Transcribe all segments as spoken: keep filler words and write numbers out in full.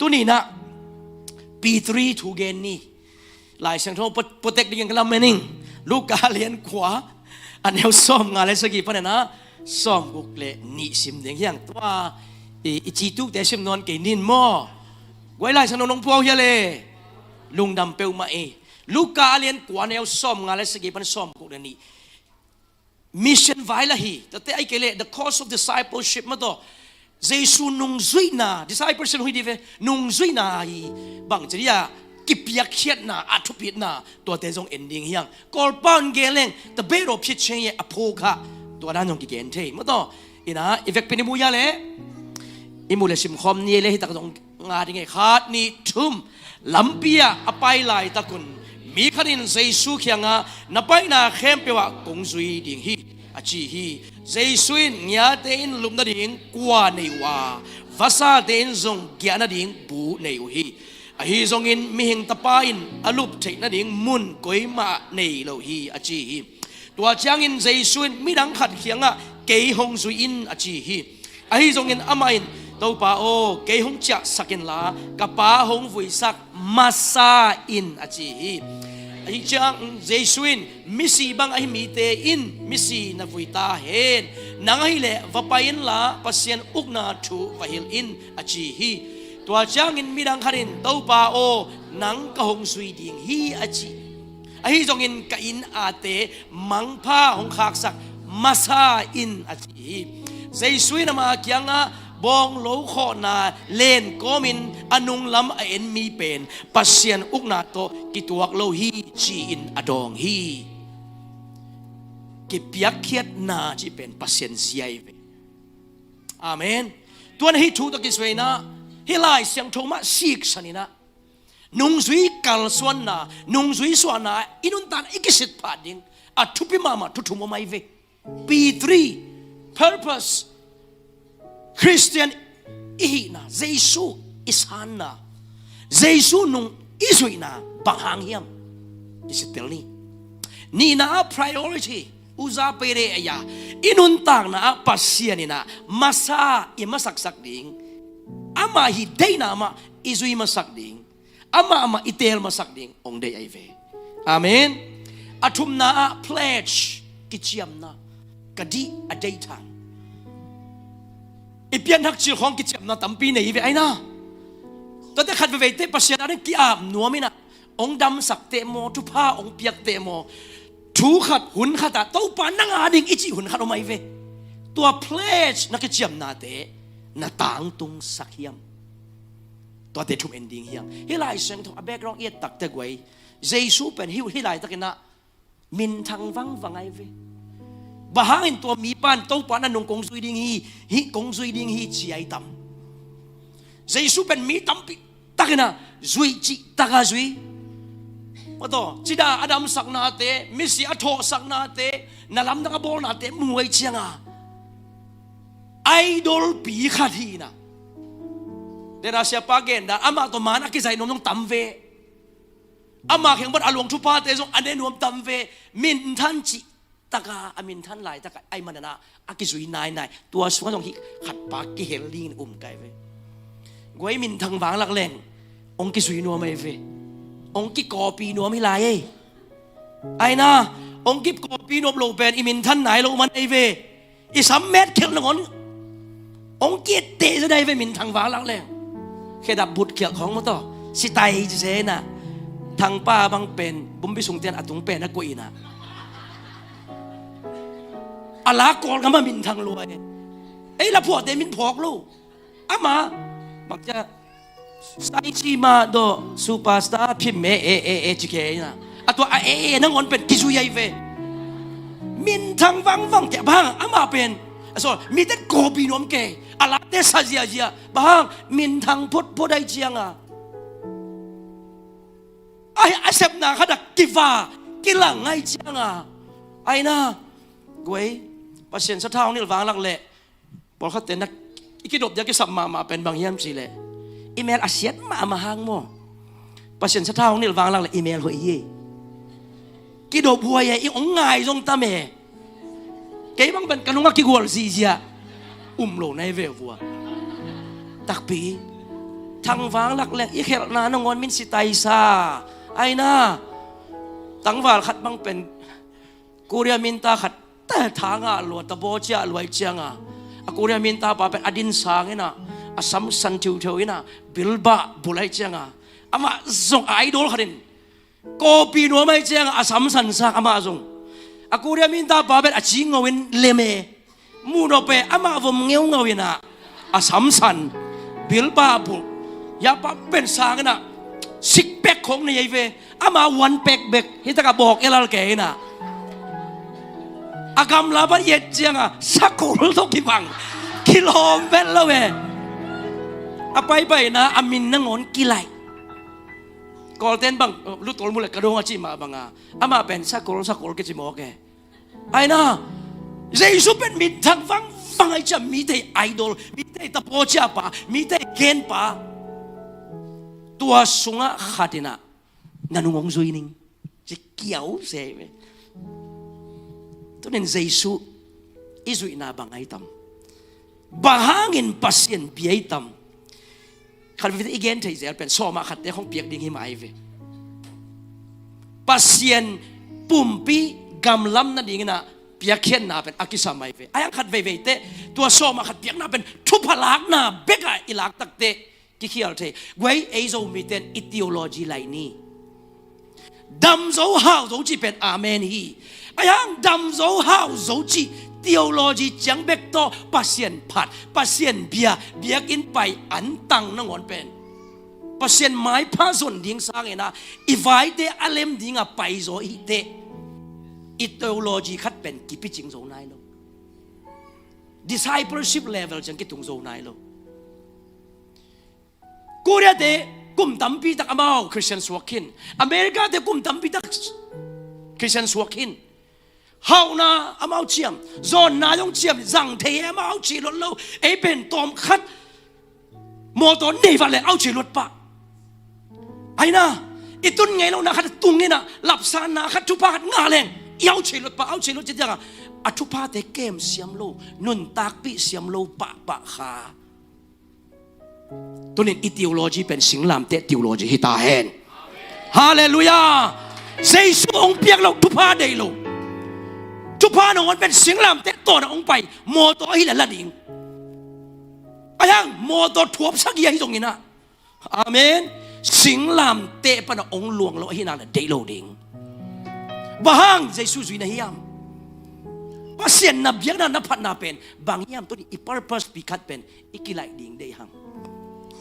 Tuni-in ah P three thu gen ni. Lai Siangtho puatek dingin ka lamen ing. Luka lian kua, a neu sawmnga le sagih panin ah sawmguk le nih sim ding hi hang. Tua i, i citukte sim nawn kei ning maw. Guai, Lai Siangtho nong phuak uh hia le? Lungdam peuhmah ei. Luka lian kua, neu sawmnga le sagih pan sawmguk le nih. Mission vai lah hi, tate, ahih kei leh the cost of discipleship mah tawh. Jesu nungzuihna, discipleship hong hi ding ve, nungzuihna hi, bangci ding a, kipiakkhiatna, a thupitna, tuate zong en ding hi hang. Kawlpau in gen leng, the bed of pitching a phu kha, tua dan zong kigen thei. Mah tawh, ina, i vekpi-in i mu hia le, i mu le simkhawm ni le, hi tak zong nga ding e, khat, nih, thum. Lampi ah a pai laitakun mi khat in Jesu kiangah, "Na paina khempeuh ah kong zui ding hi," a ci hi. Jesu in, "Ngiate in lup nading kua nei uh a, vasate in zong giah nading bu nei uh hi. Ahi zongin Mihing Tapa in a lup theih nading mun koimah nei lo hi," a ci hi. Tua ciangin Jesu in midang khat kiangah, "Kei hong zui in," a ci hi. Ahi zongin amah in, "Topa aw, kei hong ciahsak inla, ka pa hong vuisak masa in," a ci hi. Ahi ciang Jesu in, "Misi bang ahi mite in misi na vui ta hen. Nang ahih leh va pai inla, Pasian ukna thu va hilh in," a ci hi. Tua ciangin midang khat in, "Topa aw, nang ka hong zui ding hi," a ci. Ahi zongin ka inn ate mangpha hong khaksak masa in, a ci hi. Jesu in ama kiangah, "Bawnglo khawhna len kawmin a nunglam a en mi pen Pasian ukna tawh kituak lo hi," ci-in a dawng hi. Kipiakkhiatna cih pen Pasian zia hi ve. Amen. Tua ahih thu tawh kizui-in ah, hih Lai Siangtho mah siksan in ah, nungzui kalsuanna, nungzui suahna, i nuntakna i kisit pah ding a thupi mahmah thu thum om ahi ve. P three, purpose. Khristian i hihna, Jesu i sanna, Jesu nung i zuihna bang hang hiam? I sitel ni. Nihna ah priority, uza pere aya, i nuntakna ah Pasian in ah masa i masaksak ding, ama hi deihna mah i zui masak ding, amah mah i teel masak ding hong deih ahi ve. Amen. A thumna ah pledge, kiciamna. Ka dih a deih than. I pianthak cil khawng kiciamna tampi nei hi ve, aina. Tuate khat veveite Pasian a ding ki-ap nuam in ah, hong damsak teh maw, thupha hong piak teh maw, thu khat, hun khat ah Topa nang a ding i cih hun khat om ahi ve. Tua pledge na kiciamnate na tangtungsak hiam? Tuate thum en ding hi hang. Hih Lai Siangtho a background i et tak teh guai, Jesu pen hih, hih laitakin ah minthang vangvang ahi ve. Bang hangin tua mipa in Topa na nung kong zui ding hi, hi kong zui ding hi ci ahi tam? Jesu pen mi tampi takin ah zui, cih tak a zui. Mah tawh, ci dan a damsaknate, misi a thawhsaknate, na lamdang a bawlnate mu ahi ciang a, idol pi khat hi in ah. Dena siapa gen dan, amah tawh man a kizaih nuam zong tam ve. Ama kheng pan a luang thuphate zong a ne nuam tam ve. Minthan cih tak a, a minthan laitak a, ahih manin ah a kizui nainai. Tua sungah zong hih khatpa kihel dingin um kha hi ve. Guai, minthang vanglak leng hong kizui nuam ahi ve. Hong kikopi nuam hi lai ei. Aina, hong kikopi nuam lo pen i minthan nai lo man ahi ve. I sam met khelh nangawn hong ki-etteh zaw dai ve, minthang vanglak leng. Khedap but khialh khawng mah tawh, sitai ci se in ah, Thangpa bang pen bumbi sung ten a tung pen a koih in ah, a la Kawlgam ah minthang lua e. Ei la phuahte min phawk lo. Ama bang cia, Sai Chi Ma Do Superstar phim e e e e ci kei in ah, a tua a e e nangawn pen kizui ahi ve. Minthang vangvang kei, bang hang? Ama pen, a, sorry, mite kopi nuam kei, a late sa ziazia. Bang hang? Minthang photphot ahi ciang a, a, a sepna khat ah kiva kilang ahi ciang a, aina, guai, Pasian sathau hong nilh vanglak leh, pawlkhatte na, i kidop dia kisap mahmah pen bang hiam cih leh, i mel a siat mahmah hang maw. Pasian sathau hong nilh vanglak leh i mel hoih hi. Kidop huai e, i hong ngai zong tam e. Kei bang pen ka nungah kigual zihziah, um lo na hi ve vua. Takpi. Thangvang lak leng i khelhna nangawn min si taisa. Aina, tangval khat bang pen Korea minta khat ta tha ngah lua, ta baw ciah luai cianga, a Korea minta pa pen a din sang ina, a samsan thiutheu ina, bilbah bulai cianga, amah zong a idol khatin kopi nuam ai cianga a samsan sang amah zong. A Korea minta pa pen a cingngau in leme. Muh nop e, amah vom ngeungau ina a samsan. Bilbah bul. Ya pa pen sang ina six pack khong nei ai ve. Ama one pack bek. Hi taka bawk elal ke ina. A gamla pan yet cianga sakul tawh kibang. Kilawm vet lo e. A paipaina a min nangawn kilai. Kawlten bang, lutol mu le ka dong a ci mah banga, amah pen sakol sakol kici mawk e. Aina, Jesu pen minthang vangvang ai cia, mite idol, mite tapaw cia pa, mite gen pa. Tua sungah khat ina na nung hong zui ning. Ci kiau se ve. Tunin Jesu i zuihna bang ai tam? Bang hangin Pasian bia i tam? Khat vete i gen thei zel pen sawmah khatte khong piak ding hi mai ve. Pasian pumpi gamlam nadingin a piakkhiatna pen a kisam mai ve. Ai ang khat veiveite tua sawmah khat piakna pen thupha lakna beka i lak takte kikhial thei. Guai ei Zomiten i theology lai ni. Damzo hauzo cih pen amen hi. Ai ang damzo hauzo cih theology ciang bek tawh Pasian phat, Pasian bia, biakinn pai antang nangawn pen Pasian maipha zon ding sangin a i vaite a lem dinga paizaw i hihte i theology khat pen kipicing zo nai lo. Discipleship level ciang kitung zo nai lo. Korea te kum tampi tak amau Christian suak khin. America te kum tampi tak Christian suak khin. Hauhna amau ciam, zawnna zong ciam, zang thei e amau au ci luat lo. Ei pen tawm khat mawtaw nei vat le au ci luat pah. Aina, i tun ngei lohna khat tung ina, lapsanna khat, thupha khat ngah leng i au ci luat pah, au ci luat ci tianga a thuphate kem siam lo, nuntakpih siam lo pahpah kha. Tunin i theology pen singlamteh theology hi ta hen. Halleluiah. Jesu hong piak lo thupha deih lo. Thupha nangawn pen singlamteh tawna hong pai mawtaw ahi le la ding. Ai ang mawtaw thuapsak hi ahi zongin a, amen, singlamteh pana hong luang lo ahi nak le deih lo ding. Bang hang Jesu zui na hiam? Pasian na biakna na phatna pen bang hiam? Tunin i purpose pi khat pen i kilaih ding deih hang.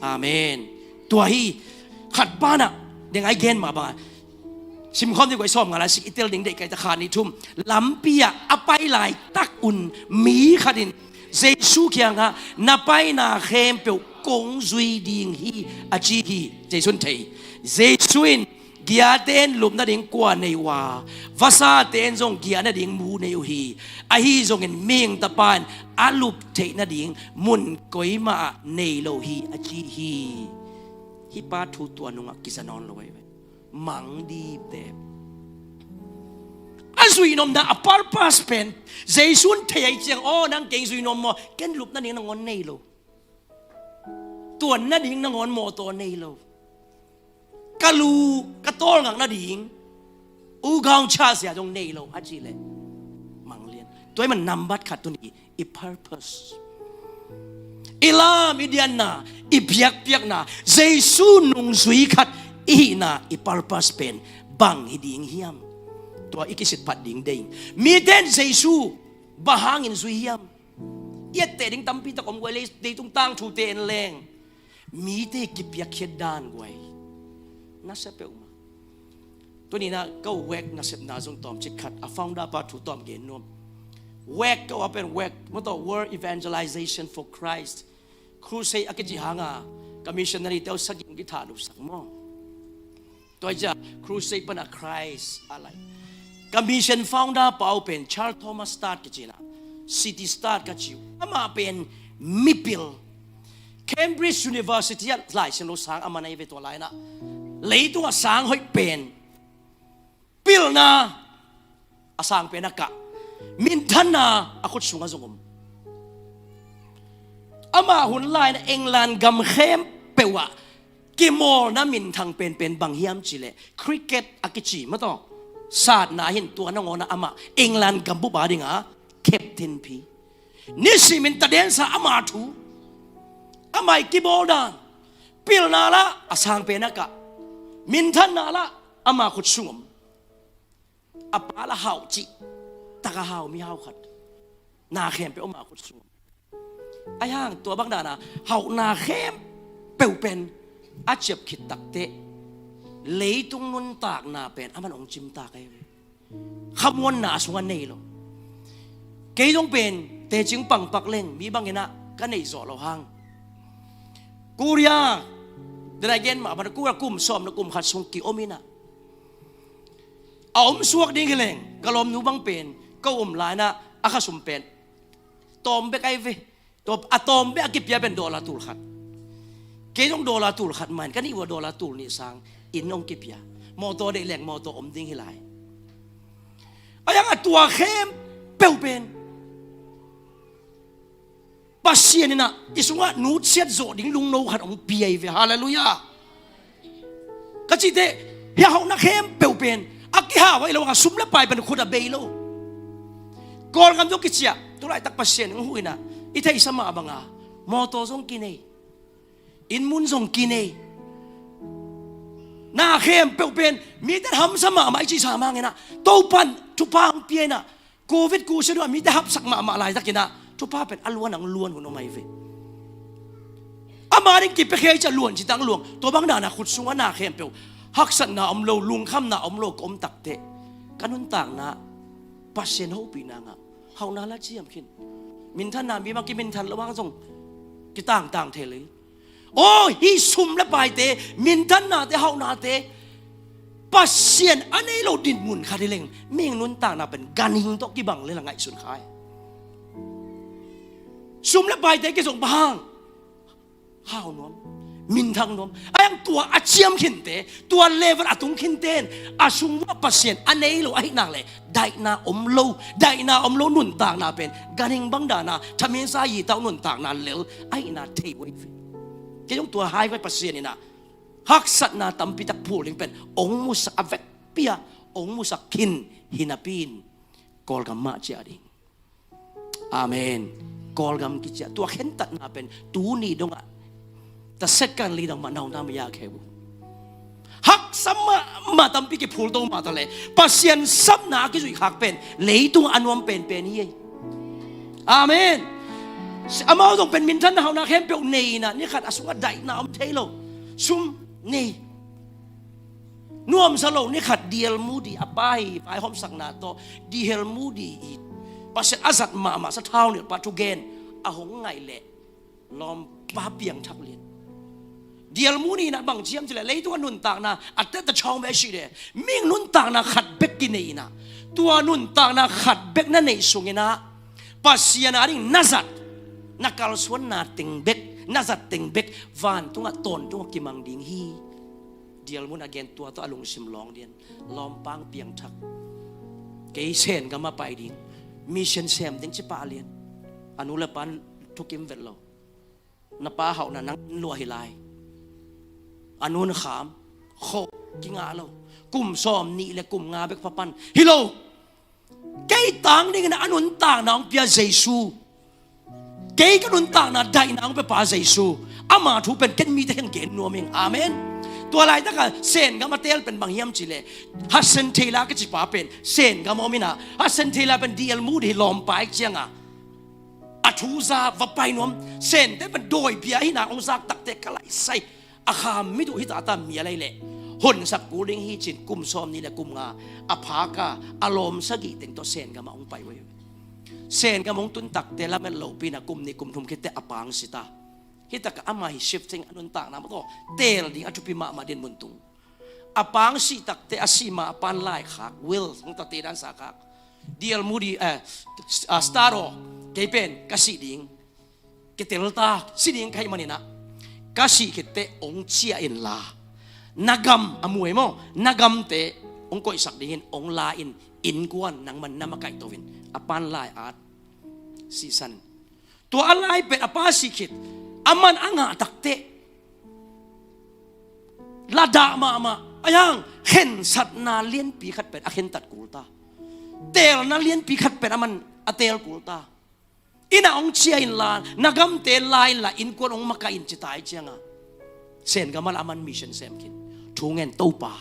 Amen. Tua hi khat pana deng ai gen mah banga simkhawm ding guai sawm nga lai sik i tel ding deih kai ta kha ni thum. Lampi ah a pai laitak un mi khatin Jesu kiangah na paina khempeuh kong zui ding hi a ci hi. Jesu in thei. Jesu in giate in lup nading kua nei uh a, vasate in zong giah nading mu nei uh hi. Ahi zongin mihing tapa in a lup theih nading mun koimah ah nei lo hi a ci hi. Hih pa thu tua nungah kiza nawn lo ahi ve. Mang dipte a zuihnopna a purpose pen Jesu in thei ahi ciang aw nang kei zuihnop maw, ken lup nading nangawn nei lo. Tuan nading nangawn mawtaw nei lo. Ka lu ka tawlngak nading ugaung chazia dong nei lo a cih leh manglian. Tua i man nambat khat tuni i purpose, i lam i dianna, i biakpiakna, Jesu nungzui khat i hihna i purpose pen bang hi ding hiam? Tua i kisitphat ding dei. Mite in Jesu bang hangin zui hiam? I etteh ding tampi tak om guai, lei leitung tangthute en leng mite kipiakkhiat dan guai. Nasia peuhmah. Tuninah ka wek nasepna zong tawmcik khat a founder pa thu tawm gen nuam. Wek ka uh a pen wek mawtaw World Evangelization for Christ Crusade a kici hanga ka missionary teu sagih kithah lupsak maw? Tua cia Crusade pana Christ a lai. Ka mission founder pau pen Charles Thomas Start kici na, City Start ka ci uh. Amah pen mipil, Cambridge University ah laisiam lo sang a man ahi ve tua laina. Leitung a sang hoih pen, pilna a sang pen a kah, minthanna a khut sungah zong om. Amah hun laina England gam khempeuh ah Kimawlna minthang penpen bang hiam cih leh cricket a kici mah tawh, satna hin tua nangawn ah amah England gambup a ding a captain phi. Nisimin tadensa ama thu, ama i kibawl dan, pilna lah a sang pen a kah, minthanna lah ama khut sung om. A pa lah hau cih tak a hau mi hau khat, na khempeuh ama khut sung om. Ahi hang tua bang dan a hauhna khempeuh pen a ciap khit takteh leitung nuntakna pen aman hong cimtak ahi ve. Khamuanna a sungah nei lo. Kei zong pen tecing pangpak leng mi bangin ah ka neih zawh loh hang, Korea, den a i gen mah bang, Korea kum sawm le kum khat sung ki-om in ah, a om suak ding hi leng ka lawmnu bang pen ka om lai-in ah a khasum pen tawm bek ahi ve. Tua a tawm bek a kipia pen dollar tul khat. Kei zong dollar tul khat mah in ka nih uh a dollar tul nih sang inn hong kipia. Mawtaw deih leng mawtaw om ding hi lai. Ahi hang a tua khempeuh pen Pasian in ah i sungah nutsiat zawh ding lungno khat hong pia hi ve. Halleluiah. Ka cih teh, hih a hauhna khempeuh pen a kihau ahi lo hang a sum le pai pen khut a bei lo. Kawlgam zong kiciah, tu laitak Pasian hong huh in ah i theihsa mah bang a mawtaw zong kinei, inn mun zong kinei. Na khempeuh pen mite hamsa mahmah i cihsa mah hangin ah Topa'n thupha hong pia in ah, Covid kusia dong a mite hapsak mahmah laitakin ah thupha pen a luan ang luan hun om ahi ve. Ama ding kipia khia i cih a luan ci tang luang. Tua bang dan a khut sungah na khempeuh haksatna om lo, lungkhamna om lo ka om takteh, ka nuntakna Pasian hopihna ngah, hauhna lah ciam khin. Minthanna mi bang kiminthan loh hang zong kitangtang thei lel. Aw, hih sum le paite, minthannate, hauhnate Pasian a nei lo dinmun khat hi leng mihing nuntakna pen ganhing tawh kibang lel a ngaihsun kha hi. Sum le paite kizong bang hang hau nuam, minthang nuam. Ahi hang tua a ciam khinte, tua level a tung khinte in a sung uah Pasian a nei lo ahih nak leh daihna om lo, daihna om lo nuntakna pen ganhing bang dan a thaminsa yitau nuntakna lel ahihna thei uh ahi ve. Kei zong tua hai vai Pasian in ah haksatna tampi tak phul ding pen hong musak a vekpi a hong musak khin hi napi in Kawlgam mah ciah ding. Amen. Kawlgam kiciah tua khentatna pen tuni dongah ta second leader mah nauna maya khe uh. Haksa mahmah tampi kiphul to mah ta leh Pasian sapna a kizuih khak pen leitung a nuam penpen hi ei. Amen. Amau zong pen minthanna hauhna khempeuh nei in ah ni khat a sungah daihna om thei lo. Sum nei. Nuamsa lo ni khat D L Moody a pa hi, vaihawmsakna tawh D L Moody hi. Pasian a zat mahmah sathau nilh pa thugen a hong ngaih leh lawmpa piangthak lian. D L Moody in ah bang ci hiam cih leh leitung a nuntakna a teta chawng ve a si de. Mihing nuntakna khat bek kinei in ah, tua nuntakna khat bek na neih sung in ah Pasian a ding na zat, na kalsuanna teng bek, na zat teng bek vantungah tawntungah kimang ding hi. D L Moody in a gen tua tawh a lungsim lawng lian. Lawmpa piangthak. Kei Sen gam a pai ding, mission sem ding ci pah lian. A nu le pa'n thukim vet lo. Na pa hauhna nang in luah hi lai. A nu'n kham, khawh kingah lo. Kum sawm nih le kum nga bek pha pan hi lo. Kei tang dingin a nuntakna hong pia Jesu, kei ka nuntakna daihna hong pia pa Jesu, ama thu pen ken mite kiang gen nuam ing. Amen. Tua laitaka Sen gam a teel pen bang hiam cih leh, Hudson Taylor kici pa pen Sen gam a om in ah, Hudson Taylor pen D L Moody hi lawmpa ahih ciangin a thu za va pai nuam. Sente pen dawi bia hi in ah hong zak takteh ka laisai a kham mit uh hi tata mial ahi leh honsak kul ding hi ci-in kum sawm nih le kum nga a phak a, a lawm sagih teng tawh Sen gam ah hong pai uh hi. Sen gam hong tun takteh lamet lopi in ah kum nih kum thum khitteh a pang si ta. Hi takah ama hi shifting a nuntakna mah tawh teel ding a thupi mahmah dinmun tung. A pang sih takteh a sih ma a pa'n laikhak, will hong tate dan sa khak. D L Moody, eh, ah, Star aw, kei pen ka sih ding kitel ta, si ding ka hih manin ah ka sih khitteh hong ciah inla, na gam a muai maw, na gamte hong koihsak dingin hong la in, innkuan nangman na makaih to in, a pa'n lai at sihsan. Tua a lai pen a pa sih khit, aman a ngah takteh Ladah mahmah a hiang khensatna lianpi khat pen a khentat kul ta. Teelna lianpi khat pen a man a teel kul ta. Inn ah hong cia inla, na gamte la inla, innkuan hong makaih in ci ta i cianga, Sen gam ah la a man mission sem khin. Thu ngen, Topa,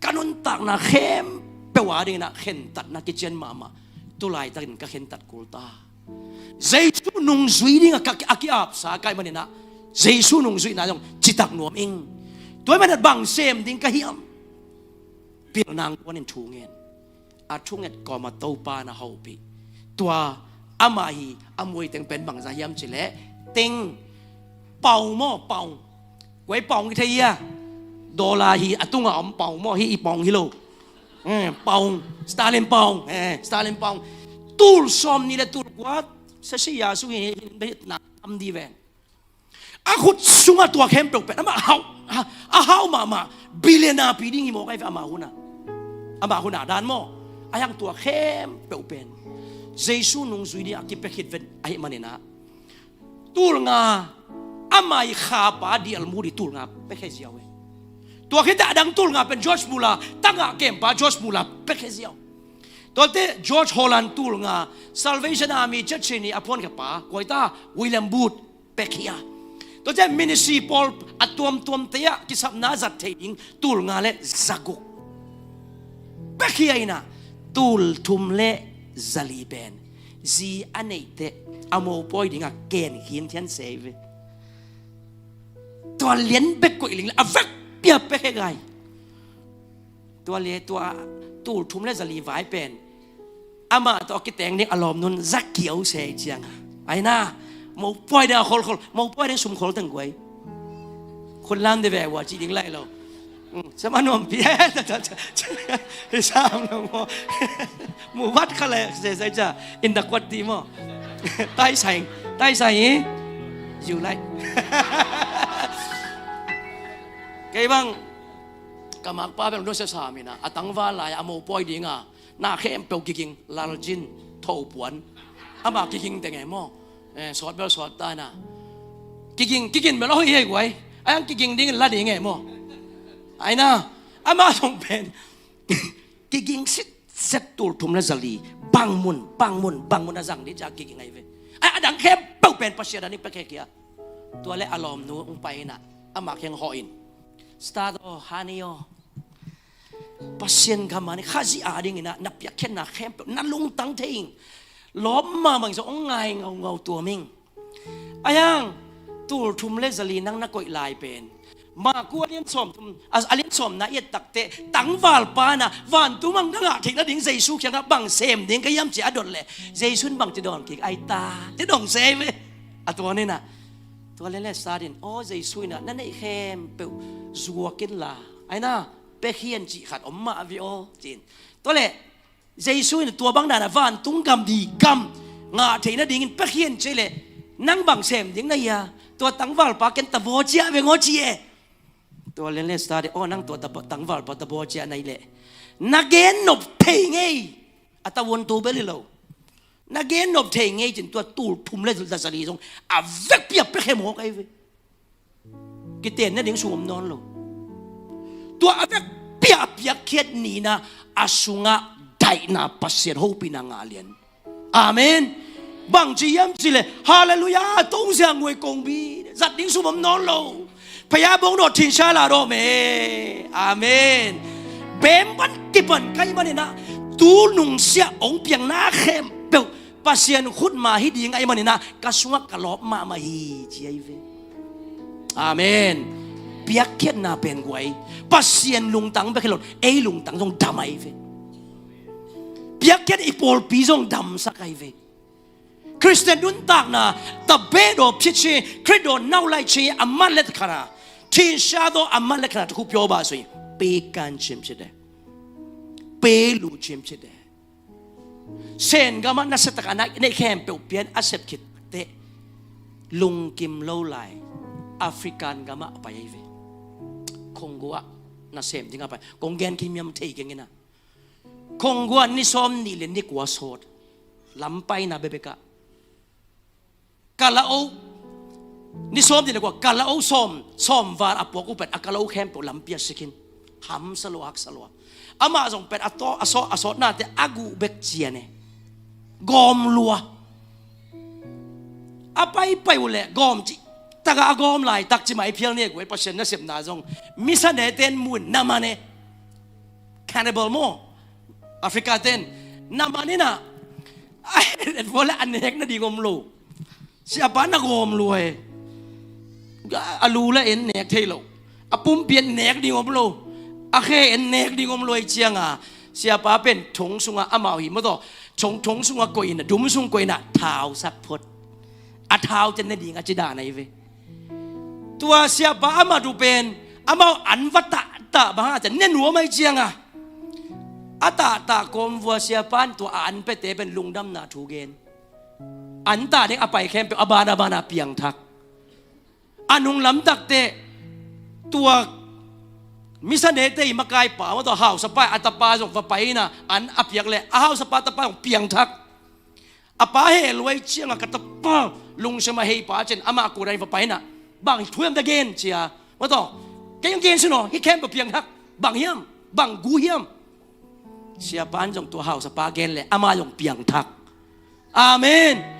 ka nuntakna khempeuh a dingin ah khentatna kician mahmah, tu laitakin ka khentat kul ta. Jesu nungzui dingah ka, a ki-apsa ka hih maninah, Jesu nungzuihna zong citak nuam ing. Tua hih maninah bang sem ding ka hiam? Pilna hong kuanin thu ngen. A thunget kawma Topa na hopih. Tua amah hi. A muaiteng pen bangza hiam cileh, teng, paung maw, paung. Guai, paung i thei hia? Dollar hi, a tunga om paung maw, hi i paung hi lo. Eh, paung, Stalin paung, eh, Stalin paung. Tul sawm nih le tul kua, sasi ya su hi, hi, hi, na tam di ven. A khut sungah tua khempeuh pen amah hau, a, a hau mahmah, billionaire pi ding hi mawk ahi ve amah hunah. Amah hunah dan maw. A hiang tua khempeuh pen Jesu nungzui dingah kipia khit ven ahih maninah, tul nga, amah i khapa dial mu di tul nga piakhia ziau e. Tua khit a dang tul nga pen George Muller, tangah kempa George Muller piakhia ziau. Tuate George Holland tul nga, Salvation Army Church ni a phuankhia pa, kuaita, William Booth, piakhia. Tuate ministry pawl a tuamtuamte ah kisapna zat thei ding tul nga le zaguk piakhia inah, tul thum le zali pen zi a neihte a mopawi dingah ken khin thian sei ve. Tua lian bek koih ling le a vekpi a piakhia gai. Tua le tua tul thum le zali vai pen amah tawh a kiteng ding a lawmnun zakiau sei cianga, aina, mopawi ding a kholkhol, mopawi ding sumkhol teng guai. Khunlam de ve ua ci ding lai lo. Sama nuampi. Hi sam lo maw. Muvat kha le se sai ca. In the kuat di maw. Tai sai, tai sai hi. You like. Kei bang ka makpa bel nusia sa mina a tangval lai a mopawi dinga na khempeuh kiging, laljin, thopuan. Ama kiging teng e maw. Eh, sawt bel sawt ta na. Kiging, kiging bel a hoih hei guai. A yang kiging ding la ding e maw. Aina, ama thong pen kiging sit set tul thum le zali. Bangmun, bangmun, bangmun a zang ding ca kiging ai ve. A, a dang khempeuh pen Pasian a ning pekhekia. Tua le a lawmnu ung pai ina ama kheng hawh in. Start aw, hani aw. Pasian gam a ni Khazih a dingina na piakkhiatna khempeuh na lungtang thei ing. Lawp mahmah ing zong hong ngai ngaungau tuam ing. A yang tul thum le zali nang na koih lai pen Maku a lian sawm thum, a, a lian sawmna i et takte tangvalpa na vantung ang ka ngah theih nading Jesu kiangah bang sem ding ka hiam ci a dot leh Jesu in bang ci dawn kik ai ta ci dong se ve. A tua nina tua le le sat in aw Jesu ina na neih khempeuh zuak inla aina pekhian cih khat om mah ve aw ci-in. Tua leh Jesu in tua bang dana vantung gam di gam ngah theih nadingin pekhian cih leh nang bang sem ding na hia? Tua tangvalpa ken tavaw ciah veng aw ci e. Tua lian le sat in aw nang tua tangvalpa tavaw ciah na hih leh na gen nop thei ngei. A tavuan tu bel hi lo. Na gen nop thei ngei cin tua tul thum le zali zong a vekpi a pekhe mawk ai ve. Kiten nading sum om nawn lo. Tua a vekpi a piakkhiat nina a sungah daihna Pasian hopihna ngah lian. Amen. Bang ci hiam ci le halleluiah tongzia nguai kongbi zat ding sum om nawn lo. Phaya bong dawh thinsa la dawh me. Amen. Bem pan kipan kai manina tu nungsia ong piang na khempeuh Pasian khutma hi ding ahi manina ka sungah ka lawp mahmah hi ci ahi ve. Amen. Piakkhiatna pen guai Pasian lungtang bek hi lo ei lungtang zong dam ahi ve. Piakkhiat i pawlpi zong damsak ahi ve. Khristian nuntakna tabeh daw phici Khrih daw naulai ci a mat let khana thinsa daw a mat let khana tukhu pyo ba sui pe kan cim ci de pe lu cim ci de. Sen gama na setak a na nei khempeuh pian a sep khit teh lungkim lo lai African gama a pai ahi ve. Khongguah na sem ding a pai kong gen kimiam thei kengina. Khongguah ni sawm nih le ni kua sawt lam paina bebeka ka la o Ni sawm ni le kua, kalo sawm, sawm val a puak uh pen a kalo khempeuh lampi ah sik in. Hamsa lua, haksa lua. Amah zong pen a taw, a sawt, a sawtnate a guh bek cian e. Gawm lua. A paipai uh leh gawm cih taka a gawm laitak ci mah i phial nek uh e. Pasian nasepna zong misaneten mu in na man e. Cannibal maw, Africa ten. Na man in ah, a et et vua leh a nek nading om lo. Siapa na gawm lua e. A lu leh en nek thei lo. A pumpi en nek ding om lo. A khe en nek ding om lo ahih ciangin, siapa pen thong sungah amau hi maw taw, thong, thong sungah koih in ah, dum sung koih in ah, thau sak phot. A thau cian ne ding a ci dan ahi ve. Tua siapa a mat uh pen amau an va tahtah, bang hang hiam cih leh ne nuam ahih ciangin, a tahtah kawmvua siapa in tua a an piate pen lungdamna thu gen. An tah ding a pai khempeuh a ban a ban a piangthak. A nunglam takteh tua misanete i makaipa maw taw, hausapa, a tapa zong va pai in ah, an a piak leh a hausapa tapa zong piangthak. A pa heh lua ahih ciangin, ka tapa, lungsim a heipa cin, amah kua dan va pai in ah, bang thu hiam ta gen ci a, maw taw, kei hong gen sin aw, hih khempeuh piangthak. Bang hiam? Bang gu hiam? Siapa in zong tua hausapa gen leh amah zong piangthak. Amen.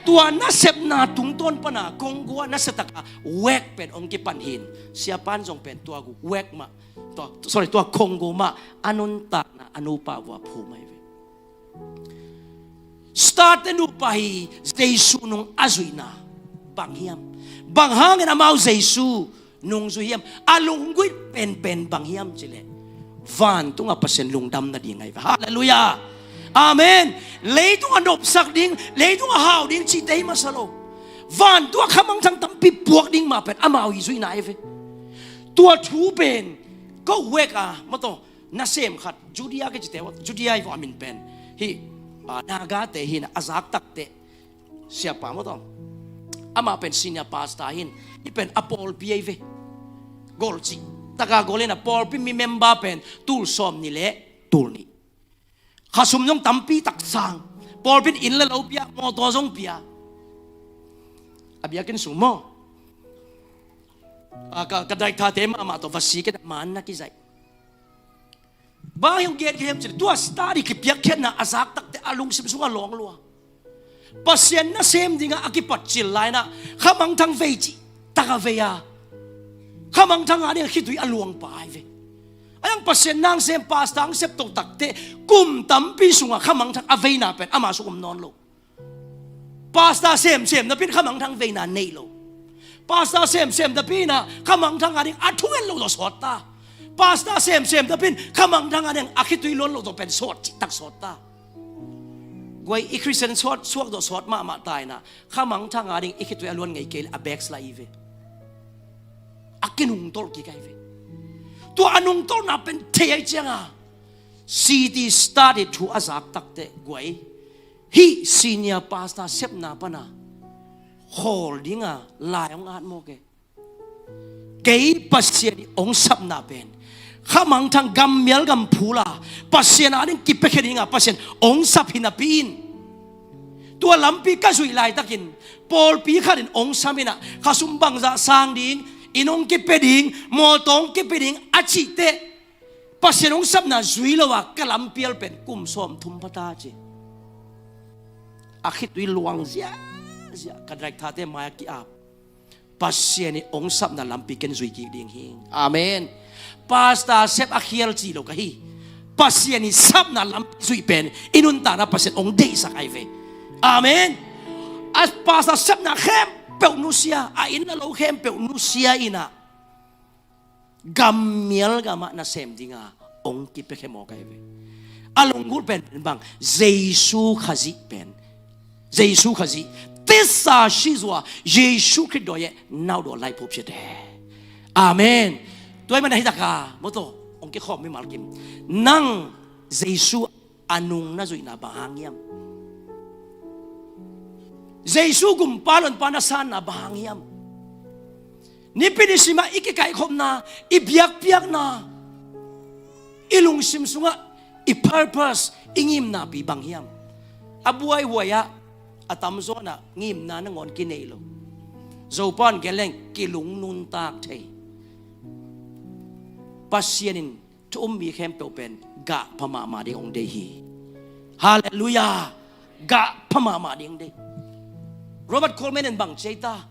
Tua nasepna tungtawn pan a Congo ah nasia tak a wek pen hong kipan hi in, siapa in zong pen tua gu wek mah, tua, sorry, tua Congo mah a nuntakna a nupa vua phum ahi ve. Start te nupa hi, Jesu nung a zuihna bang hiam? Bang hangin amau Jesu nungzui hiam? A lunggulh penpen bang hiam cih leh, vantungah Pasian lungdam nading ahi ve. Halleluiah. Amen. Leitungah nopsak ding, leitungah hau ding cihte hi masa lo. Vantungah khamangthang tampi puak ding mah pen amau i zuihna ahi ve. Tua thu pen ko wek a maw taw, nasem khat, Judea kici te, Judea hi vua a min pen. Hih, ah, Nagate hi in ah, a zak takteh siapa maw taw, amah pen senior pastor hi in, hih pen a pawlpi ahi ve. Gol cih taka gol in ah, pawlpi mi member pen tul sawm nih le tul nih. Khasum zong tampi tak sang. Pawlpi in inn le lo pia, mawtaw zong pia. A biakinn sung maw, ah, ka, ka daikthate mahmah tawh va sik in ah, man na kizaih. Bang hong gen ka hiam cih leh, tua study kipiakkhiatna a zak takteh a lungsim sungah lawng lua. Pasian nasem dingah a kipat cil lai in ah, khamangthang vei cih tak a vei a, khamangthang a ding a khitui a luangpa ahi ve. A dang Pasian nasem, pastor nasep to takteh kum tampi sungah khamangthang a veina pen ama sung om nawn lo. Pastor semsem napi in khamangthang veina nei lo. Pastor semsem napi in ah khamangthang a ding a thungen lo tawh sawt ta. Pastor semsem napi in khamangthang a ding a khitui luan lo tawh pen sawt cih tak sawt ta. Guai, i Christian suak, suak tawh sawt mahmah ta in ah, khamangthang a ding i khitui a luan ngei kei leh a backslide hi ve. A kinungtolh kik ahi ve. Tua a nungtolhna pen thei ahih ciangin, C T study thu a zak takteh guai, hih senior pastor sepna pan a khawl ding a lai hong at mawk e. Kei Pasian in hong sapna pen khamangthang, gammial gam phul a, Pasian a ding kipiakhia ding a Pasian hong sap hi napi in, tua lampi ka zuih laitakin pawlpi khat in hong sam in ah, khasum bangzah sang ding, inn hong kipia ding, mawtaw hong kipia ding a cih teh, Pasian hong sapna zui lo a ka lampial pen kum sawmthum pha ta ci. A khitui luang ziahziah, ka daikthate mai-ah ki-ap. Pasian in hong sapna lampi ken zui kik ding hi. Amen. Pastor sep a khial ci lo ka hi. Pasian in sapna lampi zuih pen i nuntakna Pasian hong deihsak ahi ve. Amen. A pastor sepna khempeuh nusia, a inn a lo khempeuh nusia in ah, gammial gamah nasem ding a hong kipiakhia mawk ahi ve. A lunggulh pen, pen bang, Jesu Khazih pen, Jesu Khazih, tisa shizua, Jesu Khrih dawi e, nau daw lai phup sia te. Amen. Tua ahih manin hih taka maw taw, hong kikhawm mimal kim, nang Jesu a nung na zuihna bang hang hiam? Jesu gumpa lonpa na sanna bang hang hiam? Nipi nisim ah i kikaihkhopna, i biakpiakna, i lungsim sungah i purpose, i ngimnapi bang hiam? A buaihuai ah, a tamzaw in ah ngimna nangawn kinei lo. Zopa'n gen leng kilung nuntak thei. Pasian in thu um mi khempeuh pen gah pha mahmah ding hong deih hi. Halleluiah. Gah pha mahmah ding hong deih. Robert Coleman in bang ci ei ta?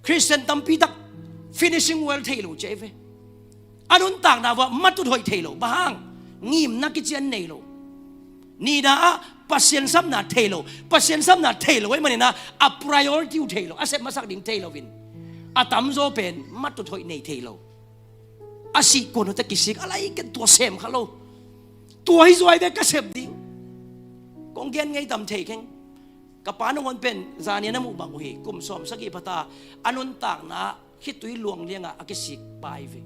Khristian tampi tak finishing well thei lo ci ei ve. A nuntakna uah matut hoih thei lo. Bang hang? Ngimna kician nei lo. Nihna ah Pasian sapna thei lo. Pasian sapna thei lo ahih manin ah a priority uh thei lo. A sep masak ding thei loin a tamzaw pen matut hoih nei thei lo. A sih kuan uh teh kisik a lai ken tua sem kha lo. Tua hi zuai ve ka sep ding. Kong gen ngei tam thei keng. Ka pa nangawn pen zan ni a na muh bang uh hi. Kum sawm sagih pha ta a nuntakna khitui luang liangah a kisik pai ve.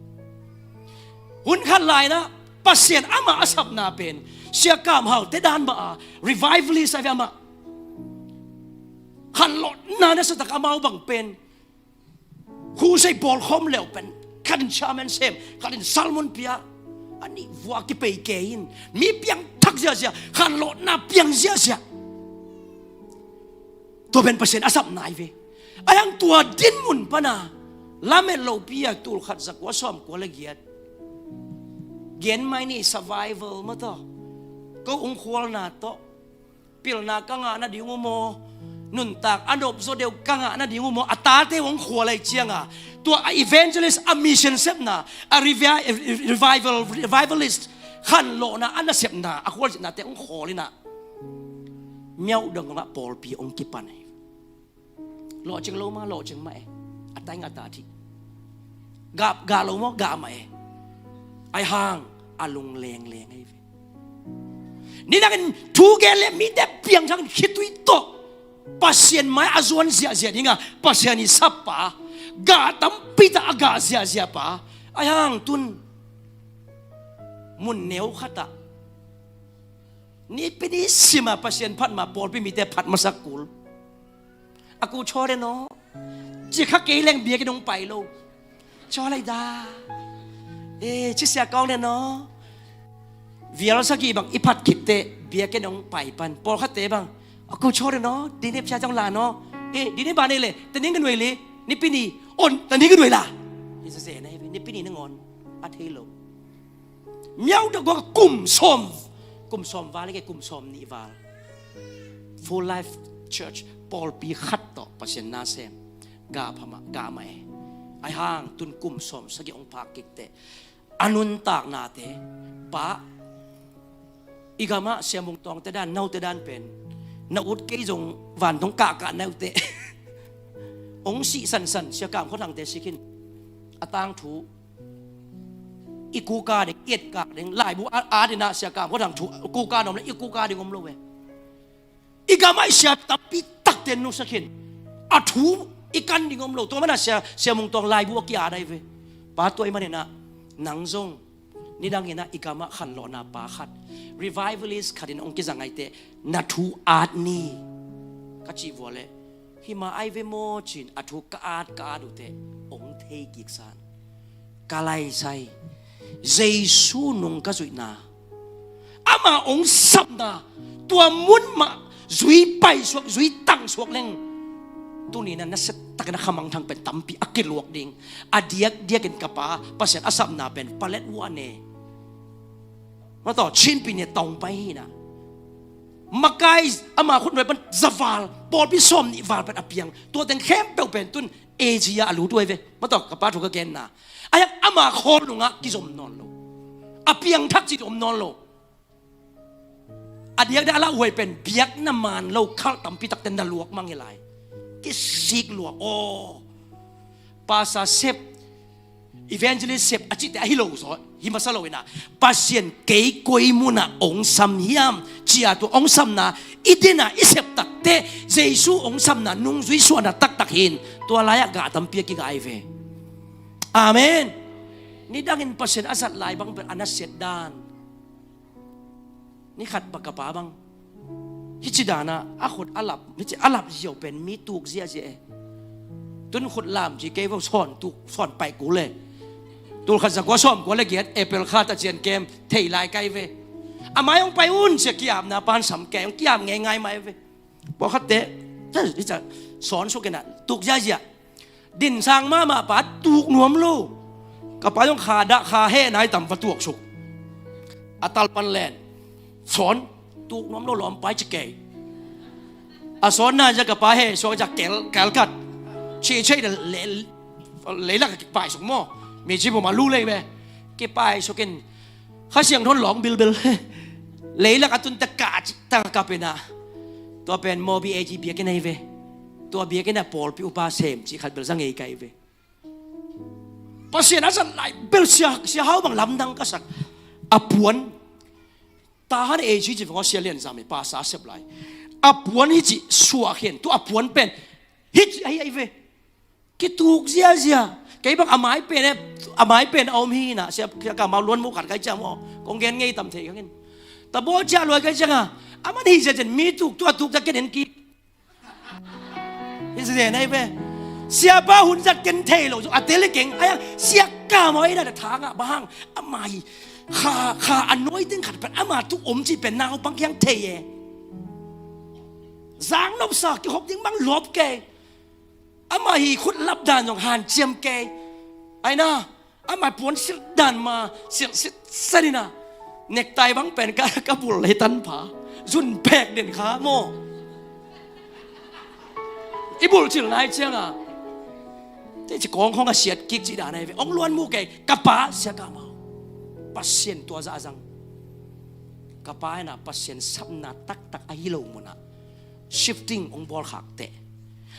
Hun khat lai-in ah Pasian amah a sapna pen Sia Kam Hau te dan mah a revivalist a ve amah. Khanlawhna nasatak amau bang pen khusei bawlkhawm leuh pen khat in chairman sem, khat in sermon pia, a nih vua kipei kei in mi piangthak ziahziah, khanlawhna piang ziahziah. Tua pen Pasian a sapna hi ve. Ahi hang tua dinmun pana lamet lopi a tul khat za kua sawm kua le giat gen mai ni survival maw tawh, ko ung khualna tawh pilna ka ngah nading uh maw, nuntak a nopzaw deuh ka ngah nading uh maw, a tate uh hong khual ahih cianga tua a evangelist, a mission sepna, a revi-, revival, revivalist khanlawhna a nasepna, a khualzinate hong khawl inah miauh dong ah pawlpi hong kipan hi. Lawhcing lo mah, lawhcing mah e. A tai ngata thih. Gah, gah lo maw, gah mah e. Ahi hang a lung lengleng ahi ve. Nidangin thu gen le mite piangthak in khitui tawh Pasian mai a zuan ziahziah dinga Pasian i sap pa, gah tampi tak a gah ziahziah pa. Ahi hang tun mun neu khatah Nipi ni sima Pasian phat ma pawlpi mite phat masak kul. A ku chaw le naw. Ci kha kei leng biakinn hong pai lo. Chaw lai da. Eh, ci sia kawng le naw. Vial sagih bang i phat khitte biakinn hong pai pan. Pawlkhatte bang. A ku chaw le naw. Dine pia jong la naw. Eh, dine ba nei le. Taning ka nuai le. Nipi ni. On taning ka nuai la. Ni sa se na hi. Nipi ni nangawn a thei lo. Miau da gua kum sawm, kum sawm val, kum sawm nih val. Full Life Church pawlpi khat tawh Pasian na sem. Gah pha mah, gah mah e. Ahi hang tun kum sawm sagih hong phak kik teh. A nuntaknate pa i gamah Sia Mung Tawng te dan, no te dan pen na ut kei zong vantung kahkah na ut teh. Hong sih sansan Sia Kam Khua Thang te sik hin. A tangthu i kuka ding, i etkak ding, laibu a, a dina Sia Kam Khua Thang thu kuka na om le i kuka ding om lo ve. I gamah i sia tampi takte nusak hin. A thu i kan ding om lo. Tua mana Sia, Sia Mung Tawng laibu a kia dai ve. Pa tua i manina nang zong nidangina i gamah khanlawhna pa khat, revivalist khatin hong kizang aite na thu at ni. Ka cih vua le hima ai ve maw cin a thu ka at ka at uhte hong thei kiksan. Ka laisai Jesu nung ka zuihna, ama hong sapna tua mun mah zui paisuak, zui tangsuak leng tunina na set takin a khamang thang pen tampi a kiluak ding. A diakdiakin ka pa Pasian a sapna pen palet uh a ne. Mataw chinpi ne tawng pai hina. Makai ama khutnuai pan zaval pawlpi sawm nih val pan a piang. Tua teng khempeuh pen tun Asia a lut uh ai ve. Mataw ka pa thu ka genna. Ayak ama khawl nungah kizom nawn lo. A piangthak ci om nawn lo. A diakdiak a lauhuai pen biakna man lo khalh tampi takte na luak mang hi lai. Kisik luak aw. Pasa sep, evangelist sep a cihte ahi lo zaw hi masa lo ina. Pasian kei koi muna ong sam hiam cia tua ong samna i dina i sep takte Jesu ong samna nungzui suahna taktak hin tua lai-ah gah tampi a kigai ve. Amen. Nidangin Pasian a zat lai bang pen a na set dan. Ni khat bak ka pa bang hici dana a khut a lap, hici a lap ziau pen mi tuk ziazia e. Tun khut lam ci kei vo sawn tuk sawn paih kul e. Tul khat za kua sawm kua le giat April kha ta cian kem thei lai kai ve. A mai hong pai un cia kiamna pan sam kei hong kiam ngei ngai mai ve. Pawlkhatte hica Sawn suk in ah, tuk ziazia. Din sang mahmah pa, tuk nuam lo. Ka pa zong kha dah, kha heh nai tam va tuak suk. A tal pan len. Sawn, tuk nuam lo lawm pai ci kei. A sawn na zia ka pa heh suak zia kel, kel kat. Ci cei da le, leilak a kipai suk maw. Mi ci bawm a lu lei ve. Kipai suk in. Kha Siangtho in lawng bilbil. Leilak a tun ta ka ci ta ka pen ah. Tua pen Mobi A G biakinn ahi ve. Tua biakinn ah pawlpi upa sem ci khat bel za ngei kai ve. Pasian a zat lai bel sia, sia hau bang lamdang ka sak. A puan. Tahan A G ci veng aw, sia lian zam i pasa sep lai. A puan hi ci suak hen. Tua a puan pen. Hi ci ahi ahi ve. Kituk ziazia. Kei bang a mai pen e, a mai pen a om hi na, sia, sia ka mau luan mu khat kai ciang maw. Kong gen ngei tam thei kangin. Ta baw cia luai kai ciang a. A man hi ziazia mi tuk, tua tuk ta ken en kik. Hi sia zen ahi ve. Sia pa hun zat ken thei lo, a tel i keng, a yang, sia ka mau i na da thang a, bang, a mai. Kha, kha a noi ting khat pen, a ma tuk om ci pen, nau bang kiang thei e. Zang nop sa, ki hop ding bang lop kei. Amah hi khut lap dan zong hanciam kei. Aina, amah puan silh dan ma silh sit sanina. Nektai bang pen ka, ka bul lei tan pha. Zun pek den kha maw. I bul cil nai cianga. Te ci kong khong a siat kik ci dan ai ve. Ong luan mu kei. Ka pa sia ka mau. Pasian tua za a zang. Ka pa ina Pasian sapna taktak a hi lo muna. Shifting ong bawl khak teh.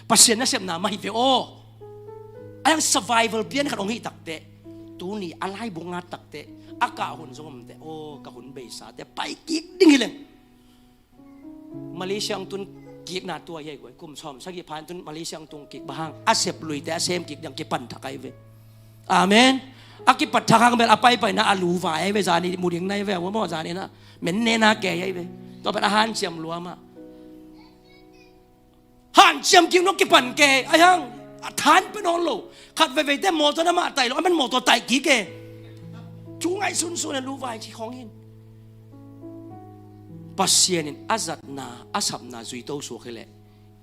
Pasian nasepna mah hi ve aw. A yang survival pian khat ong hi tak teh. Tuni a lai bung ngat tak teh. A kah hun zong om teh. Aw, ka hun beisa teh. Pai kik ding hi leng. Malaysia ong tun kikna tua hi ai guai. Kum sawm sagih phan tun Malaysia ong tun kik bahang. A sep lui teh a sem kik ding kipan thak ai ve. Amen. A kipat thak hang bel a paipaina a lu vai ai ve zani mu ding nai ve. Aw maw zani na. Men nena kei ai ve. Tua pen a hanciam lua mah. Hanciam kik nong kipan kei ai hang. A than pen nawn lo. Khat veivei te mawtaw na mah tai lo. A men mawtaw tai kik e. Cu ngaih sunsun a lu vai ci khong hin. Pasian in a zatna a sapna zui to suak hi leh.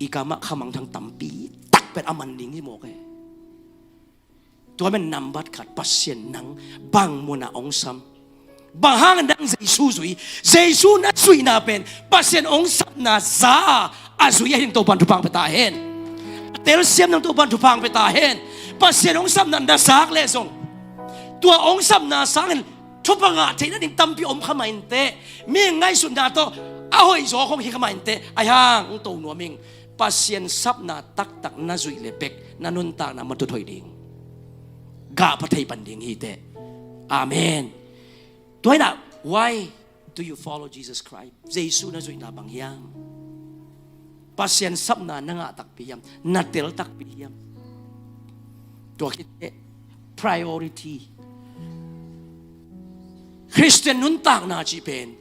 I kamah khamangthang tampi tak pen a man ding hi mawk e. Tua men nambat khat Pasian nang bang muna ong sam. Bang hang nang Jesu zui. Jesu na zuihna pen Pasian ong sapna za a zui a hin Topan thupang peta hen. Telsiam nang Topan thupang peta hen. Pasian ong sapna na zak leh zong. Tua ong sapna sangin thupha ngah theihna ding tampi om kha mah inteh. Mi ngaihsutna tawh a hoih zaw khong hi kha mah inteh. Ai hang ong to nuam ing. Pasian sapna taktak na zuih le bek na nuntakna matut hoih ding. Gah pha thei pan ding hi teh. Amen. Tua inah, why do you follow Jesus Christ? Jesu na zuihna bang hiam? Pasian sapna na ngah takpi hiam? Na tel takpi hiam? Tua khit teh priority. Khristian nuntakna cih pen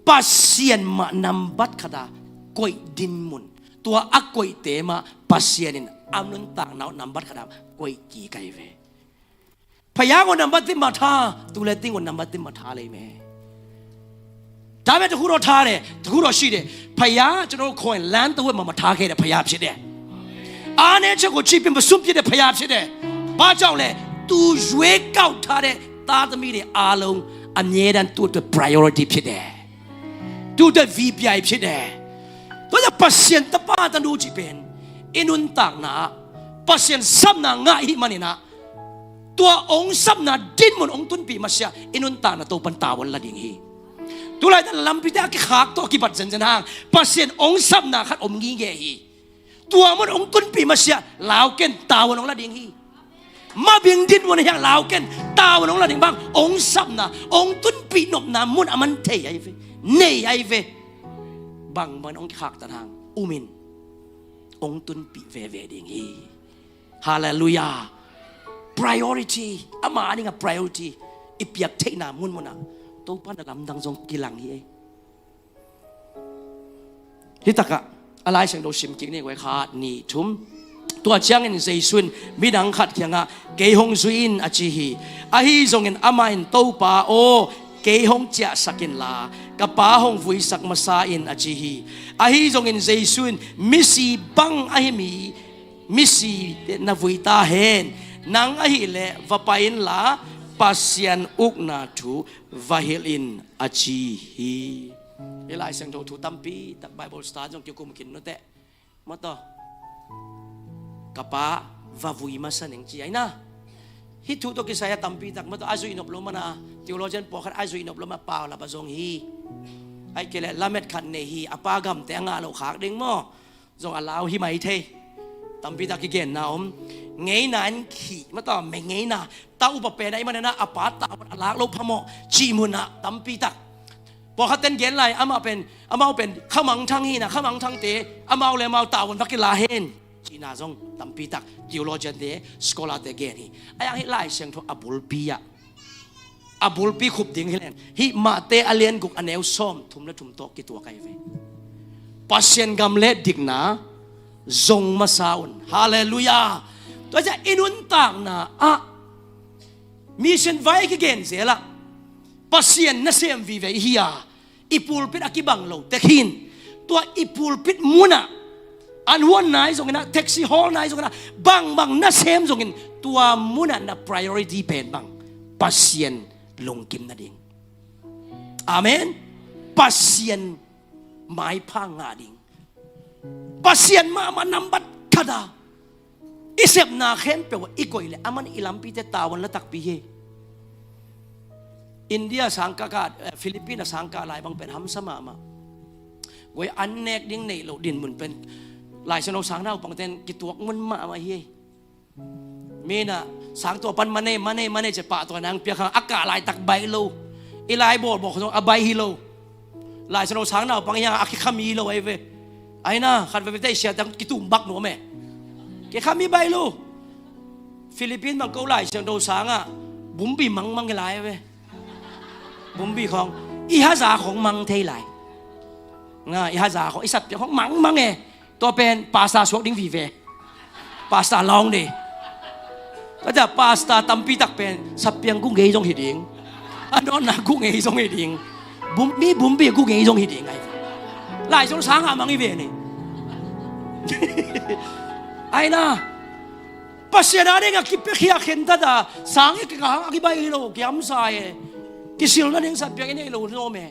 Pasian mah nambat khata koih dinmun. Tua a koihte mah Pasian in a nuntakna uh nambat khata koih kik ai ve. Phaya ngawh nambat tim mah tha, tu le ting ngawh nambat tim mah tha lei me. Dame ta khuro tha de, ta khuro shi de. Phaya ta no coin lan ta wet mah mah tha kei de phaya shi de. Ane cha ko chi pin ba sum pi de phaya shi de. Ba chao le, tu yue kau tha de, ta ta mi de a long, a nye dan tu ta priority pi de. Tu ta V P I pi de. Tu ta Pasian ta pa ta nu chi pen. I nuntakna, Pasian sapna ngah hi manina. Tua ong sapna dinmun ong tunpih masiah i nuntakna Topan tavuan la ding hi. Tulai tan lampite a kikhak tawh a kibat zenzen hang Pasian ong sapna khat om ngingeh hi. Tua mun ong tunpih masiah lauken tavuan ong la ding hi. Mabing dinmun hiang lauken tavuan ong la ding bang ong sapna ong tunpih nopna mun a man thei ai ve. Nei ai ve. Bang man ong kikhak tan hang umin ong tunpih veve ding hi. Halleluiah. Priority. Ama a dingah priority i piak theihna munmunah Topa na lamdang zong kilang hi ei. Hitakah a Lai Siangtho sim kik ni guai khat ni thum. Tua ciangin Jesu in midang khat kiangah kei hong zui in a ci hi. Ahi zongin amah in Topa aw kei hong ciahsak inla ka pa hong vuisak masa in a ci hi. Ahi zongin Jesu in misi bang ahi mi Misi na vui ta hen. Nang ahih leh va pai inla, Pasian ukna thu va hilh in, a ci hi. Hih Lai Siangtho thu tampi tak Bible study zong kikum khin nuteh. Mawtaw, ka pa va vui masa ning ci ahi na. Hih thu tawh kisai a tampi tak mawtaw a zuih nop lo mana, theologian pawlkhat a zuih nop lo mana, pau lap a zong hi. Ahih kei leh lamet khat nei hi, a pa gamte a ngah loh khak ding maw? Zong a lau hi mai thei. Tampi tak kigenna om. Ngeina in khih mawtaw, me ngeina, ta upa pen a i manena a pa tavuan a lak lo phamawh cih munah tampi tak. Pawlkhat ten gen lai, amah pen, amau pen khamangthang hina, khamangthangte amau le amau tavuan va kila hen cihna zong tampi tak theologian te, scholar te gen hi. A yang hih Lai Siangtho a bulpi ah, a bulpi khup ding hi len, hih Mate a lian guk a neu sawm thum le thum tawh kituak ahi ve. Pasian gam le dikna zong masa un. Halleluiah. Tua ciah i nuntakna ah mission vai kigen zel ah Pasian nasem vive i hi a, i pulpit a kibang lo tek hin. Tua i pulpit munah an huan nai zongin ah, taxi hall nai zongin ah, bangbang nasem zongin, tua munah na priority pen bang? Pasian lungkim nading. Amen. Pasian maipha ngah ding. Pasian mahmah nambat khat a i sepna khempeuh ah i koih leh aman i lampite tavuan la takpi hi. India sangkah ka, eh, Philippines a sangkah lai bang pen hamsa mahmah. Guai an nek ding nei lo dinmun pen Lai Siangtho sang naupangten kituak mun mahmah hi. Mina sang tua pan manei, manei, manei cia pah tua nang piak hang a kah laitak baih lo. I lai bawlbawk zong a baih hi lo. Lai Siangtho sang naupang hiang a kikhami lo ahi ve. Ahi na, khat veve te i siate kitum bak nuam e. Kikhami baih lo. Philippines bang ko Lai Siangtho sangah bumbi mangmang i lai ve. Bumbi khong i haza khong mang thei lai. Nga i haza khong i satpiang khong mangmang e. Tua pen pasta suak ding vive. Pasta lawng ding. Ka ta pasta tampi tak pen satpiang gu ngei zong hi ding. A nawtna gu ngei zong hi ding. Bum, mi bumbi gu ngei zong hi ding ai. Lai zong sang a mang i ve ni. Ai na. Pasian a ding a kipiakhia khen tata sang i kikahang a kibai hi lo kiamsa e. Kisil na ding satpiang i nei lo nuam e.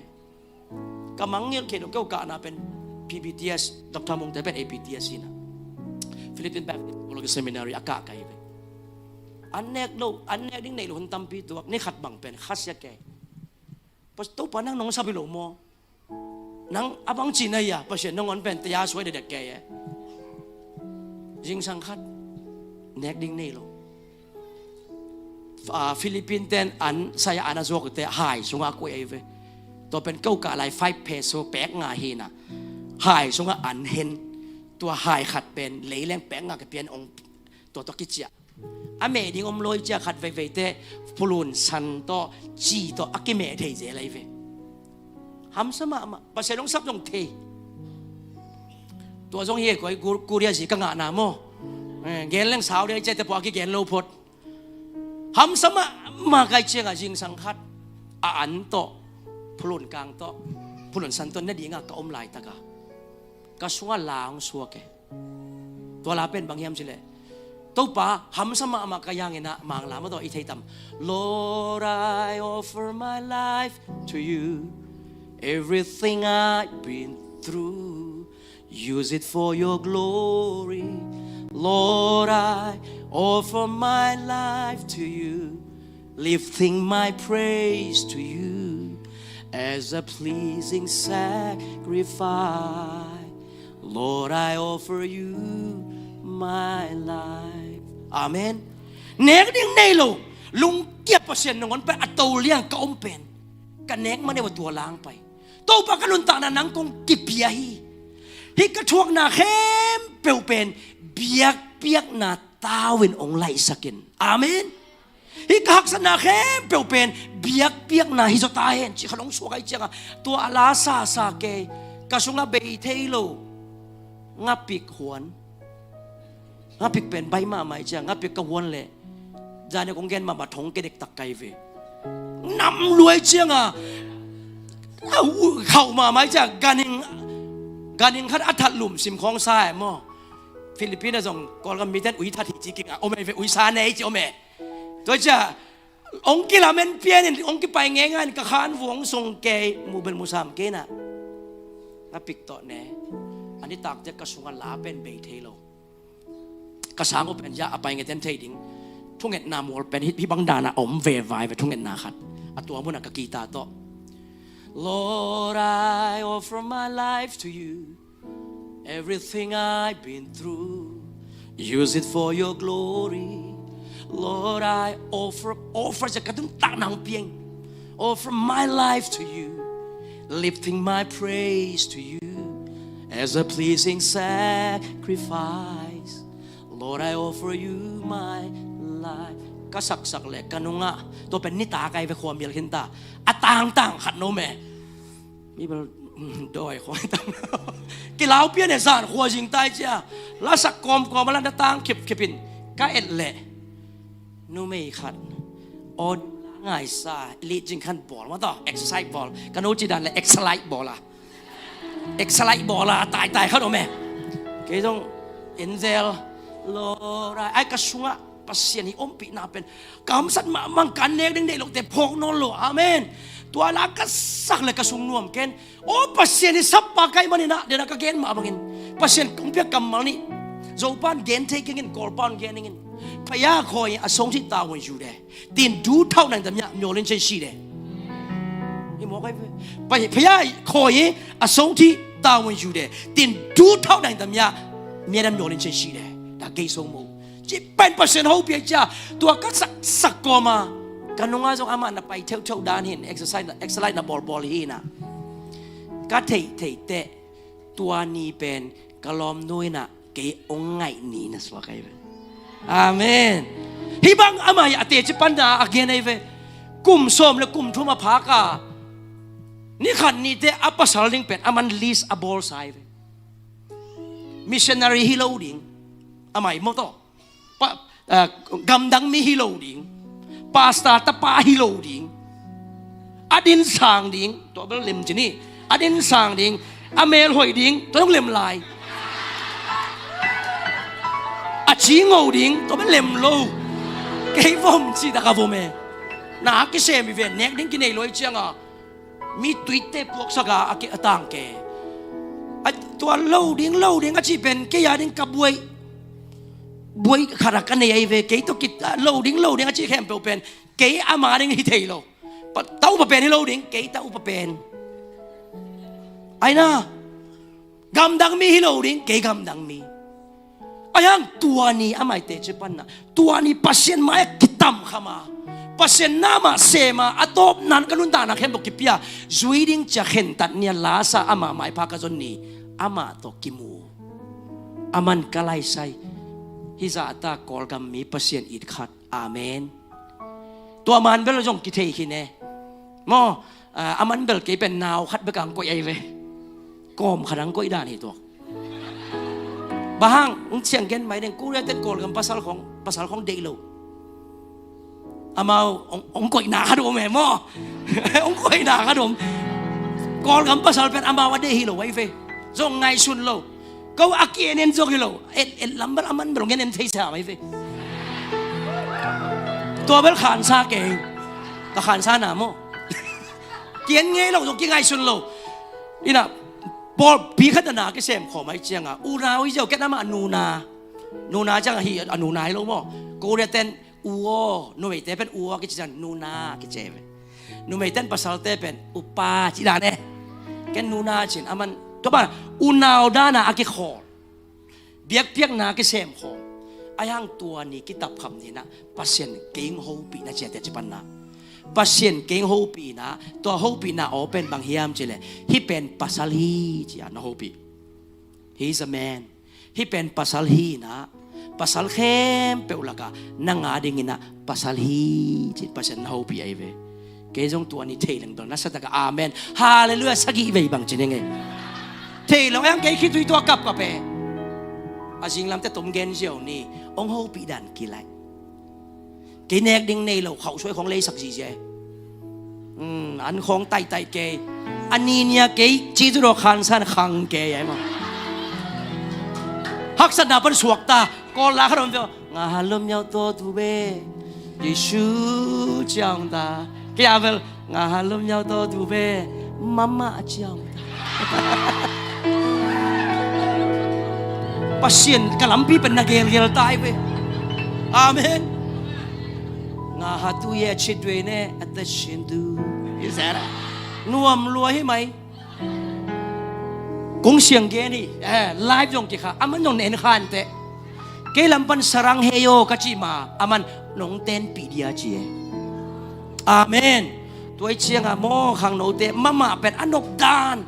Ka mangngilh kei lo keu kahna pen P B T S, Doctor Mungte pen A P T S hi na. Philippine Baptist Theological Seminary a kah ka hi ve. An nek lo, an nek ding nei lo hun tampi tuak, ni khat bang pen khasia kei. Pas Topa nang nong sap hi lo maw? Nang a bang cihna hi a, Pasian nong on pen taya suai dedek kei e. Zingsang khat nek ding nei lo. Ah, Philippine ten an, saya an a zuak te hai sungah a kuai ahi ve. Tua pen keu kah lai five peso pek nga hi na. Hai sungah an hen. Tua hai khat pen leileng pek nga ka pian ong tua tua kiciah. A meh ding om loi cia khat veivei te pulun san tawh ci tawh a kimeh thei zel ahi ve. Hamsa mahmah, Pasian ong sap zong thei. Tua zong hi e, koi Korea zi ka ngahna maw? Eh, gen leng sau dia i ciate pua a kigen lo phot. Hamsa mahmah kai ciangah zingsang khat a an tawh, phulun kang tawh, phulun san tawh na dingah ka om laitakah ka sungah la hong suak e. Tua la pen bang hiam cileh, Topa hamsa mahmah ka yanginah manglam a tawh i theitam. Lord, I offer my life to you. Everything I've been through, use it for your glory. Lord, I offer my life to you, lifting my praise to you as a pleasing sacrifice. Lord, I offer you my life. Amen. Nek ding nei lo, lungkia Pasian nangawn pen a to liang ka om pen, ka nek maneu a tua lang pai. Topa ka nuntakna nang kong kipia hi. Hih ka thuakna khempeuh pen biakpiakna tau in ong laihsak in. Amen. Hih ka haksatna khempeuh pen biakpiakna hi zaw ta hen, cih khat ong suak ahi ciangah tua a la sasa kei, ka sungah bei thei lo ngapik huan. Ngapik pen baih mahmah ahi ciang, ngapik ka huan leh zan a kong gen mahmah thong ke dektak kai ve. Nam luai ciangah a uh khauh mahmah ahi ciang, ganhing, ganhing khat a that lum sim khawng sa e maw? Philippines ah zong Kawlgam miten ui that hi ci kik a om ei ve, ui sa nei ci om e. Tua cia ong kilamen pian in ong kipai ngeingai in ka khan vuang sung kei mu bel mu sam kei na. Na pik tawh ne. A nitak tek ka sungah la pen bei thei lo. Ka sang uh pen cia a pai ngeten thei ding thungetna mual pen hih bang dana a om vevai ve thungetna khat. A tua munah ka kita tawh. Lord, I offer my life to you. Everything I've been through, use it for your glory. Lord, I offer, offer cia ka tun tak nang piang. Offer my life to you, lifting my praise to you as a pleasing sacrifice. Lord, I offer you my life. Ka saksak le ka nungah tua pen nitak ai ve khua mial khinta. A tangtang khat no me. Mi bel dawi khua tam. Kilau pian e zan khua zing tai cia. Lasak kawmkawm a la na tang khipkhip in ka et leh numei khat aw ngaisa lit zing khan bawl ma tawh exercise bawl ka no ci dan le exercise bawl a exercise bawl a taitai khat om e. Kei zong enzel lora ai ka sungah Pasian hi ompihna pen kamsat mahmah kan nek ding deih lote phawk nawn lo. Amen. Tua la ka sak le ka sung nuam ken. Aw Pasian hi sap pa kai maninah dena ka gen mah bangin Pasian kong piak kammal nih Zopan gen thei kengin Kawlpan gen ingin. Phaya khawi a song thih taun yu de tin du thauh nang tam ya myolin chen si de. Hi mawk ai ve. Phaya khawi a song thih taun yu de tin du thauh nang tam ya myadam myolin chen si de. Da gei song mo. Ci pen Pasian hopih a cia tua ka sak sak kawma ka nunga zong amah na pai theuhtheuh dan hin exercise na exercise na bawlbawl hi na ka theih theih teh tua ni pen ka lawmnu inah kei ong ngaih ni na suak ai ve. Amen. Hih bang amah hi a teci panna a gen ai ve. Kum sawm le kum thum a phaka ni khat ni teh a pasal ding pen aman list a bawlsa ai ve. Missionary hi lo ding amah hi mawtaw. Pa, ah, gamdang mi hi lo ding. Pastor tapa hi lo ding. A din sang ding tua bel lem ci ni. A din sang ding a mel hoih ding tua dong lem lai. A ci ngo ding tua bel lem lo. Kei vom ci tak a vom e. Na kisem i ven nek ding kinei lo i cianga mi tuite puaksak a a tang ke. Tua lo ding lo ding a cih pen kei a ding ka buai buai khat a ka nei ahi ve kei tawh kit lo ding lo ding a cih khempeuh pen kei ama ding hi thei lo. Ta upa pen hi lo ding kei ta upa pen. Aina gamdang mi hi lo ding kei gamdang mi. Ahiang tua ni a maite ci panna tua ni Pasian mai a kitam khama Pasian nama sema a tawp nan ka nuntakna khempeuh kipia zui ding cia khentat nia lasa ama maipha ka zon ni amah tawh kimu. Aman ka laisai hizahta Kawlgam mi Pasian it khat. Amen. Tua man bel zong kithei khin e. Maw, a man bel kei pen nau khat bek ang koih ai ve. Kawm khat ang koih dan hi tuak. Bahang ong ciang gen mai deng Korea ten Kawlgam pasal khong pasal khong deih lo. Amau ong koihna khat om e maw. Ong koihna khat om. Kawlgam pasal pen amau a deih hi lo ai ve. Zong ngaihsun lo. Ko a kien en zong hi lo. Et et lam bel a man bel ngen en thei sa mai ve. Tua bel khansa kei. Ka khansa na maw. Kien ngei lo zong kingaihsun lo. Ina pawl pi khat na kisem khawm ai cianga unau i ziau ken amah nuna. Nuna cianga hi a nuna hi lo maw. Korea ten u aw numeite pen u aw kici ciang nuna kice ve. Numeiten pasalte pen upa ci dan e. Ken nuna cin aman tua bana unau dana a kikhawl biakpiakna kisem khawm. Ahiang tua ni kitapkham ninah Pasian kei hong hopihna ciate ci panna Pasian kei hong hopihna tua hopihna aw pen bang hiam cileh hih pen pasal hi cia na hopih. He is a man. Hih pen pasal hi inah pasal khempeuh lakah nang a dinginah pasal hi cin Pasian na hopih ahi ve. Kei zong tua ni thei leng dong na sataka amen halleluia sagih vei bang cin ing e. Thei lo ang kei khitui tua kapkap e. A zinglamte tom gen ziau ni ong hopih dan kilaih. Kei nek ding nei lo khauh suai khong leisak zizia e. An khong taitai kei a ninia kei ci tu daw khansan khang kei ai maw. Haksatna pan suakta. Kawlna khat om ve aw. Nga ha lum yau taw tu ve. Jesu ciang ta. Kei a vel. Nga ha lum yau taw tu ve. Mama ciang ta. Pasian ka lampi pen na gelgel tai ve. Amen. Nga ha tu ye chit ve ne a ta chin tu. Is that it? Nuam lua hi mai. Kong siang gen hi, eh, live zong kikha, aman zong na en khan teh. Kei lam pan sarang he yo ka ci ma, aman nong tenpih dia ci e. Amen. Tua i cianga maw khangnote, mama pen a nop dan.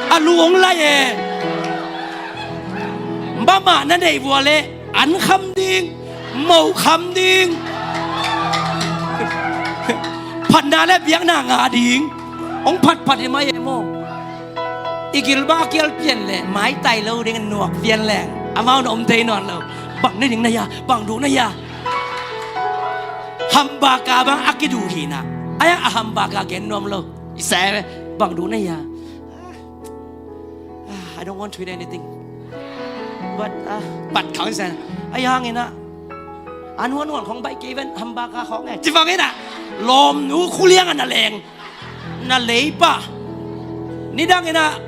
A lu ong lai e. Mama na nei vua le, an kham ding, mo kham ding. Phatna le biakna nga ding. Ong phat phat hi mai e maw. I gilbah kial pian le, maitai lo ding nuak pian leng. Amau na om thei nawn lo. Bang na ding na ya, bang du na ya. Hambaka bang a kidu hi na. Aya a hambaka gen nuam lo. I se, bang du na ya. Ah, I don't want to eat anything. But, ah, but kawng sen. Aya hangin a. An huan huan khong bai kei ven hambaka khong e. Ci bangin a. Lawm nu khuliang a na leng. Na lei pah. Nidang in a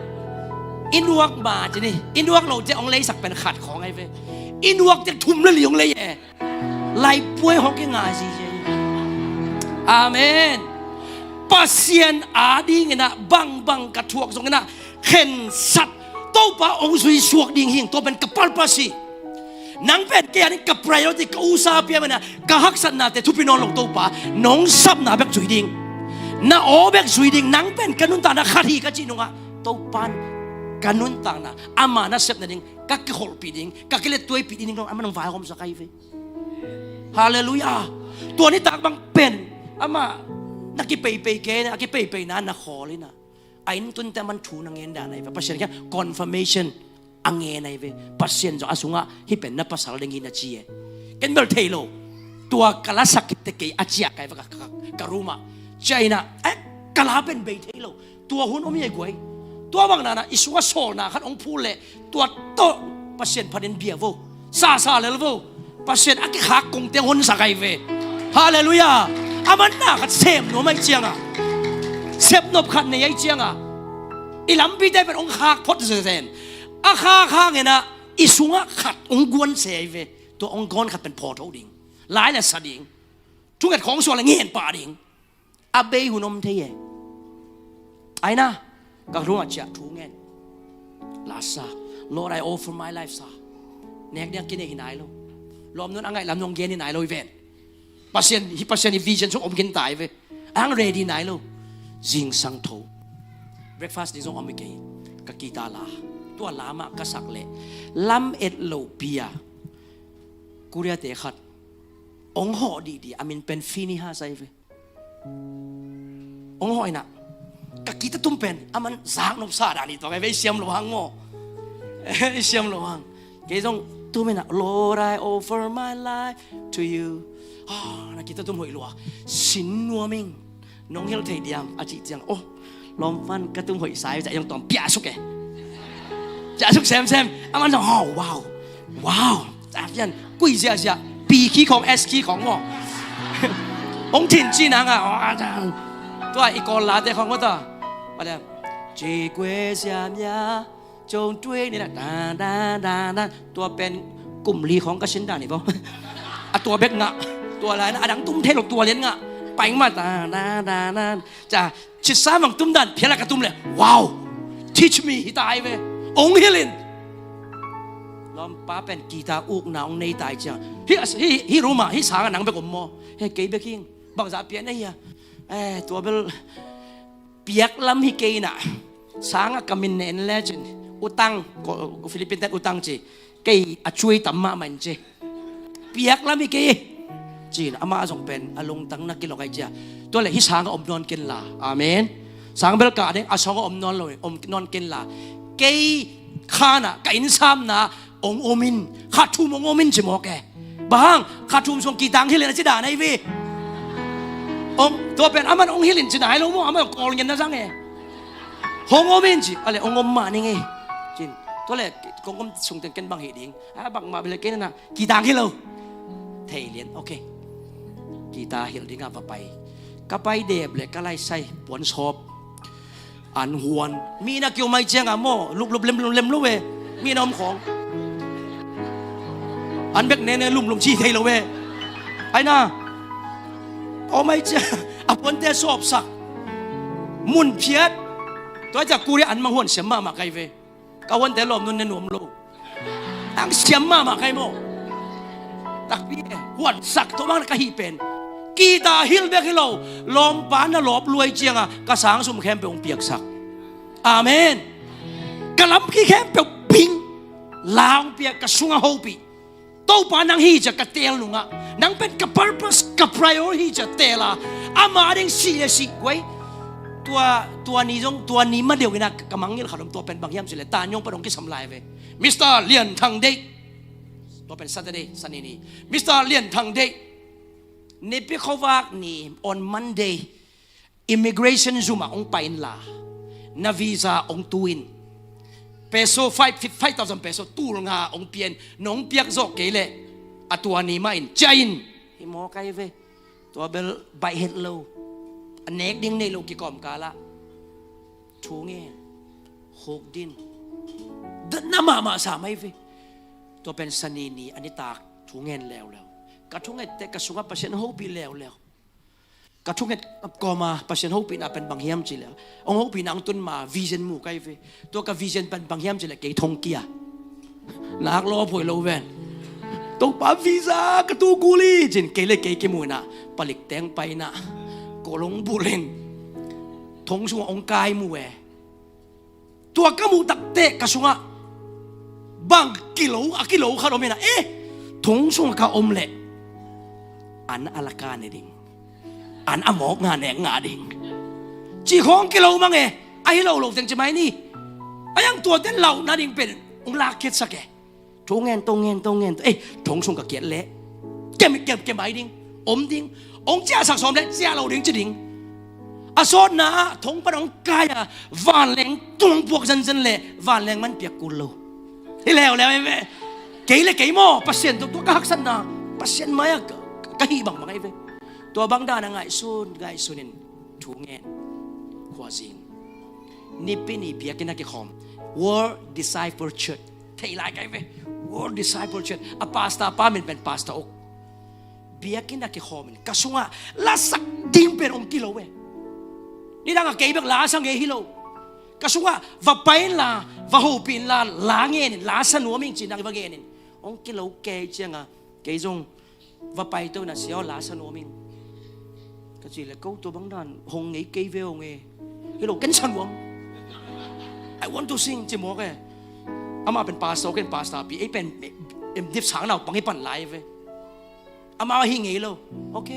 i nuak ma ci ni. I nuak lo te ong leisak pen khat khawng ai ve. I nuak te thum le li ong lei e. Laipuai hong kinga zizi. Amen. Pasian a ding in a bangbang ka thuak zong in a khensat Topa ong zui suak ding hing tua pen ka purpose hi. Nang pen kei a ding ka priority ka usa pia mena ka haksatnate thupi nawn lo Topa nong sapna bek zui ding. Na aw bek zui ding nang pen ka nuntakna khat hi ka cih nungah Topan ka nuntakna ama na sepna ding ka kiholhpih ding ka kilettuaipih ding dong ama nong vaihawmsak ahi ve. Halleluiah. Tua nitak bang pen ama na kipeipei kei a kipeipeina na khawl ina. A inntunte aman thu na ngen dan ahi ve. Pasian kiang confirmation a ngen ahi ve. Pasian zong a sungah hih pen na pasal ding hi na ci e. Ken bel thei lo. Tua ka lasak kit te kei a ciak ahi ve ka, ka, ka room ah. Cia ina, eh, ka la pen bei thei lo. Tua hun om hi e guai. Tua bang nana i sungah sawlna khat ong phul leh tua tawh Pasian phatin bia vo. Sasa lel vo. Pasian a kikhak kongte honsak ahi ve. Halleluiah. Aman na khat sem nuam ahi cianga sepnop khat nei ahi cianga i lampite pen ong khak phot zezen. A khak hangena i sungah khat ong guan se ahi ve. Tua ong guan khat pen phawtho ding. Lai le sa ding. Thunget khawng sual le ngen pah ding. A bei hun om thei e. Aina ka hrungah ciah thu ngen. Lasa, Lord, I offer my life sa. Nek diang kinei hi nai lo. Lawm nun a ngaih lam nong gen hi nai lo i ven. Pasian hi Pasian hi vision sung om kin tai ve. Ang ready nai lo. Zingsang tho. Breakfast ding zong om i kei. Ka kita la. Tua lamah ka sak leh lam et lo pia. Korea te khat ong hawh didi a min pen Finihas ahi ve. Ong hawh ina ka kita tum pen aman zak nop sa dan hi tua kai ve i siam lo hang maw. I siam lo hang. Kei zong tum ina Lord I offer my life to you. Ah, na kita tum hoih lua sin nuam ing. Nong hilh thei diam a cih ciang oh lawm pan ka tum hoih sai ciah iong tawm piah suk e. Ciah suk semsem aman zong oh wow wow. Ciah pian kui ziahziah pi khi khawng s khi khawng maw. Ong thin ci nang a tua i kawl late khawng maw ta. Ci kue siam ya. Cong tuai ni na dan dan dan dan. Tua pen kum li khawng ka sin dan hi vo. A tua bek ngah. Tua lai na a dang tum thei lo tua lian ngah. Paing ma dan dan dan dan. Ca citsa mang tum dan phial a ka tum le wow. Teach me hi tai ve. Ong hilin. Lawmpa pen kita ukna ong nei tai ciang hi hi hi ruma hi sanga nang bek om maw. He kei bek hing bangza pia na hia. Eh, tua bel piak lam hi kei na. Sanga ka min nen le cin utang ko Philippine ten utang ci kei a cui tam mahmah in ci. Piak lam hi kei cin ama zong pen a lungtang na kilok ai cia. Tua le hi sanga om nawn ken la. Amen. Sang bel ka deng a song om nawn lo om nawn ken la. Kei khana ka insamna ong omin kha thum ong omin ci mawk e. Bang kha thum song kitang hilin a ci dan ai ve. Ong tua pen aman ong hilin ci nai lo maw aman kawl ngen na zang e. Hong omin ci ale ong om mah ning e. Cin Tua le kong om sung teng ken bang hi ding a, bangmah bel kei na kita hilh lo. Thei lian, ok. Kita hilh ding a va pai. Ka pai dep le ka lai sai puan sawp. An huan mi na kiu mai ciang a maw, luplup lemlum lem lo ve. Mi na om khawng an bek nene lumlum ci thei lo ve. Ai na om mai ciang a puante sawpsak. Mun phiat. Tua ciang kuria an mang huan siam mahmah kai ve. Ka huante lawm nun ne nuam lo. Ang siam mahmah kai maw. Takpi e, huansak tua bang ka hih pen kita hilh bek hi lo. Lawmpa na lawp luai cianga ka sang sum khempeuh hong piaksak. Amen. Ka lamki khempeuh bing la hong piak, ka sungah hopih. Topa nang hi cia ka teel nungah, nang pen ka purpose, ka priority hi cia teel a, ama ding sih le sih guai. Tua, tua ni zong, tua ni ma deuh ina ka mangngilh khat om, tua pen bang hiam cih le tanyong pan hong kisam lai ve. Mister Lian Thang Deih. Tua pen Saturday, Sani ni. Mister Lian Thang Deih. Nipi khuavak ni on Monday, immigration zum ah hong pai inla, na visa hong tu in, peso five, five thousand peso tul nga hong pia in, nong piak zawh kei leh a tua ni mah in ciah in. Hi maw kai ve. Tua bel baih het lo. A nek ding nei lo kikawmkal ah thu ngen, huk din, datna mahmah sa mai ve. Tua pen Sani ni a nitak thu ngen leuleu. Ka thunget teh ka sungah Pasian hopih leuleu. Ka thunget kawma Pasian hopihna pen bang hiam cih leh, hong hopihna hong tun ma vision mu kai ve. Tua ka vision pen bang hiam cih leh kei thong kia. Nak lawp huai lo ven. Topa visa ka tu kul hi cin kei le kei kimu ina palik teng pai ina kolong bulin thong sungah hong kai mu e. Tua ka muh takteh ka sungah bang kilo, a kilo khat om ina, eh, thong sungah ka om leh an a laka ne ding, an a mawk nga nek nga ding ci khawng kilo mang e. Ahi lo lo teng ci mai ni. A yang tuate lauhna ding pen hong lak khiatsak e. Thu ngen to, ngen to, ngen to. Ei, thong sung ka kiat leh kem, kem, kem ai ding, om ding. Hong ciahsak sawm leh ciah lo ding ci ding. A sawtna ah thong pan hong kai a vanleng tung puak zenzen leh vanleng man piak kul lo. Hi leuleu ei ve. Kei le kei maw, Pasian tua, tua ka haksatna, Pasian mai-ah ka, ka hih bangbang ei ve. Tua bang dan a ngaihsun ngaihsun in thu ngen. Khuazing nipi ni biakinn a kikhawm World Disciple Church. Thei lai kai ve. World Disciple Church. A pastor pa min pen Pastor Uk. Biakinn a kikhawm in ka sungah lasak ding pen hong kilo e. Nidang a kei bek la sa ngei hi lo. Ka sungah va pai inla, va hopih inla, la ngen in, la sa nuam ing ci-in nang va ngen in. Hong kilo kei cianga kei zong va paito ina, sia aw, la sa nuam ing ka cih leh ko tua bang dan hong ngei kei ve hong e. Hi lo, ken sa nuam. I want to sing ci mawk e. Amah pen pastor, ken pastor pi, ei pen em dip sang naupang i pan lai ve. Amah hi ngei lo. Ok.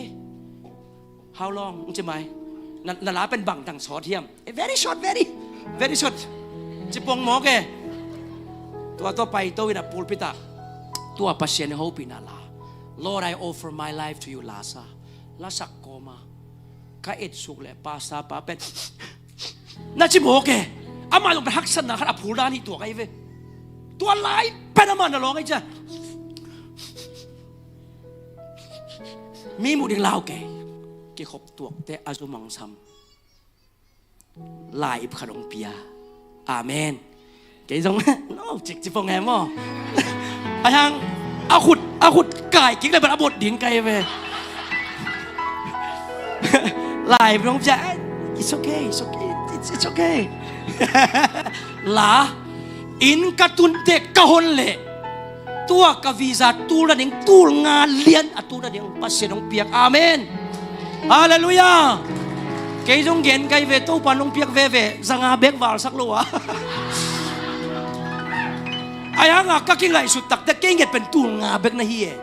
How long? Ci mai. Na, na la pen bang dang sawt hiam? Eh, very short, very, very short. Ci pong mawk e. Tua, tua paito ina pulpit ah tua Pasian hopihna la, Lord, I offer my life to you, la sa. Lasak kawma ka etsuk leh pastor pa pen na ci mawk e. Amah zong pen haksatna khat a phul dan hi tua kai ve. Tua lai pen amah na lawng ei cia. Mi muh ding lau kei. Kikhop tuakte a zu mangsam lai ip khat hong pia. Amen. Kei zong no, cik ci pong em aw. A hang a khut, a khut kai kik le ban a bot din kai ve. Lai ip hong pia. It's okay, it's okay, it's, it's okay. La in ka tun teh ka hon leh tua ka visa tul nading tul nga lian a tul nading Pasian hong piak. Amen. Halleluiah. Kei zong gen kai ve, Topa nong piak veve, za nga bek valsak lo a. Ai hanga ka kingaihsut takte kei nget pen tul nga bek na hi e.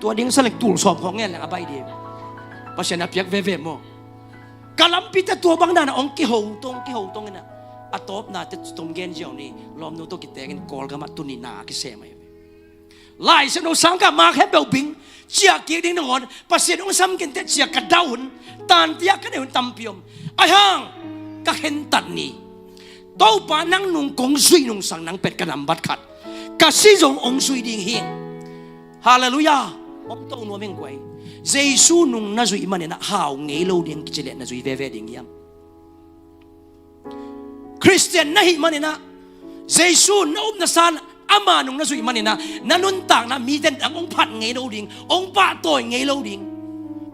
Tua ding sa leng tul sawm khawng ngen leng a bai ding. Pasian a piak veve maw. Ka lampite tua bang dana hong kiho tong, kiho tong ina. A tawpnate tom gen ziau ni, lawmnu tawh kitengin Kawlgam ah tuni na a kisem ahi ve. Lai Siangtho sangkah ma khempeuh bing, ciah kik ding nangawn Pasian hong sam kinte ciah ka dah hun, tantiah ka nei hun tampi om. Ai hang ka khentat ni. Topa, nang nung kong zuih nungsang nang pen ka nambat khat. Ka si zong hong zui ding hi. Halleluiah. Hong to nuam ing guai. Jesu nung na zuih maninah hau ngei lo ding kici leh na zui veve ding hiam? Khristian na hih maninah Jesu na up na san ama nung na zuih maninah na nuntakna mite in hong phat ngei lo ding, hong pahtawi ngei lo ding.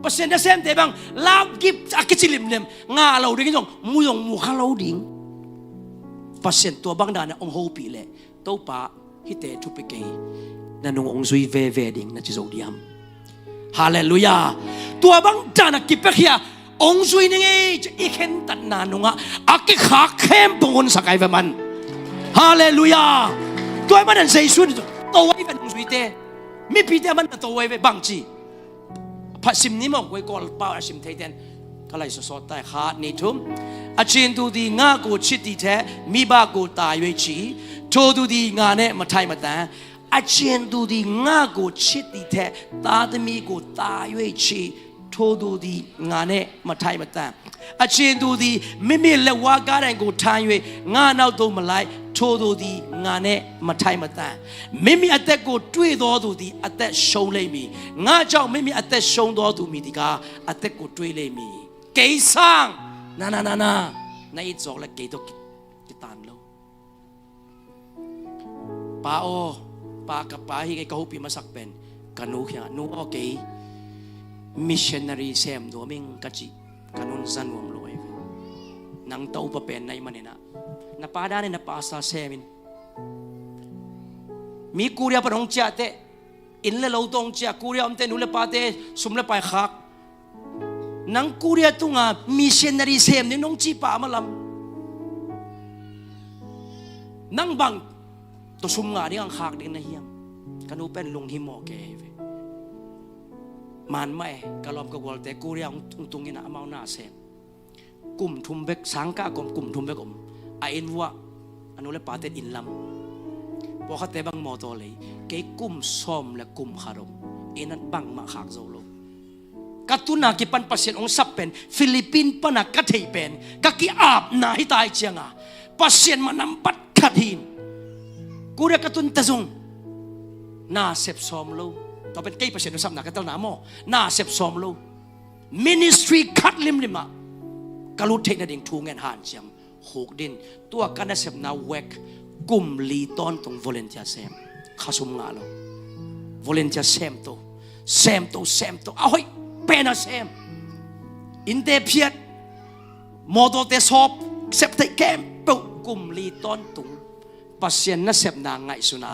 Pasian nasemte bang love gift a kici limlim ngah lo ding in zong mu zong mu kha lo ding. Pasian tua bang danah hong hopih leh Topa, hihte thupi kei, na nung hong zui veve ding na ci zo diam? Halleluiah. Tua bang danah kipia khia hong zui ning ei ci i khentatna nungah a kikhak khempeuh honsak ai ve man. Halleluiah. Tua ahih manin Jesu nih to ai ve nung zuite. Mipite a man na to ai ve bang ci. Phat sim ni maw, guai Kawl pau a sim theiten. Ka lai sawsawt tai khat ni thum. อาจารย์ดูดี ง่ากว่าชีวิตที่แท้ มีบ้ากว่าตายไว้ชี โทษดูดี งานเนี่ยมาไทยมาแต่ อาจารย์ดูดี ง่ากว่าชีวิตที่แท้ ตาจะมีกว่าตายไว้ชี โทษดูดี งานเนี่ยมาไทยมาแต่ အချင်းသူသည် မိမိလက်ဝါးကပ်တိုင်ကိုထမ်း၍ ငါနောက်သို့မလိုက်၊ ထိုသူသည် ငါနှင့်မထိုက်မတန်။ မိမိအသက်ကို တွေ့သောသူသည် အသက်ရှုံးလိမ့်မည်။ ငါကြောင့် မိမိအသက်ရှုံးသောသူမည်သည်ကား အသက်ကို တွေ့လိမ့်မည်။ Kei sang, na, na, na, na, na it zawk le kei tawh ki, kitan lo. Pa aw, pa, ka pa hi ngei, ka hopih masak pen ka nu kiangah, nu aw, kei missionary sem nuam ing ka cih, ka nun za nuam lo ahi ve. Nang tawh upa pen na hih maninah na pa danin na pastor sem in. Mi Korea pan hong ciah teh, inn le lo tawh hong ciah, Korea omte nu le pate sum le pai khak. Nang Korea tunga missionary sem ding nong cih pah malam. Nang bang tawh sum ngah ding ang khak ding na hiam? Ka nu pen lunghimawh kei ve. Man mah e, ka lawm ka gualte Korea hong tung inah amau na sem. Kum thum bek, sangkah kawm kum thum bek om. A inn vuah a nu le pate inn lam. Pawlkhatte bang mawtaw lei. Kei kum sawm le kum khat om. Inn ah bangmah khak zo lo. Ka tuna kipan Pasian hong sap pen, Philippine pana ka thei pen, ka ki-apna hi ta ih cianga Pasian mah nambat khat hi in. Korea ka tun ta zong na sep sawm lo. Tua pen kei Pasian hong sapna ka telna maw? Na sep sawm lo. Ministry khat limlimah ka lut theih nading thu ngen hanciam. Huk din, tua ka nasepna wek kum li tawntung volunteer sem. Khasum ngah lo. Volunteer semto, semto, semto. A hoih pen a sem. Innte phiat, mawtawte sawp, sep theih khempeuh kum li tawntung. Pasian nasepna ngaihsuna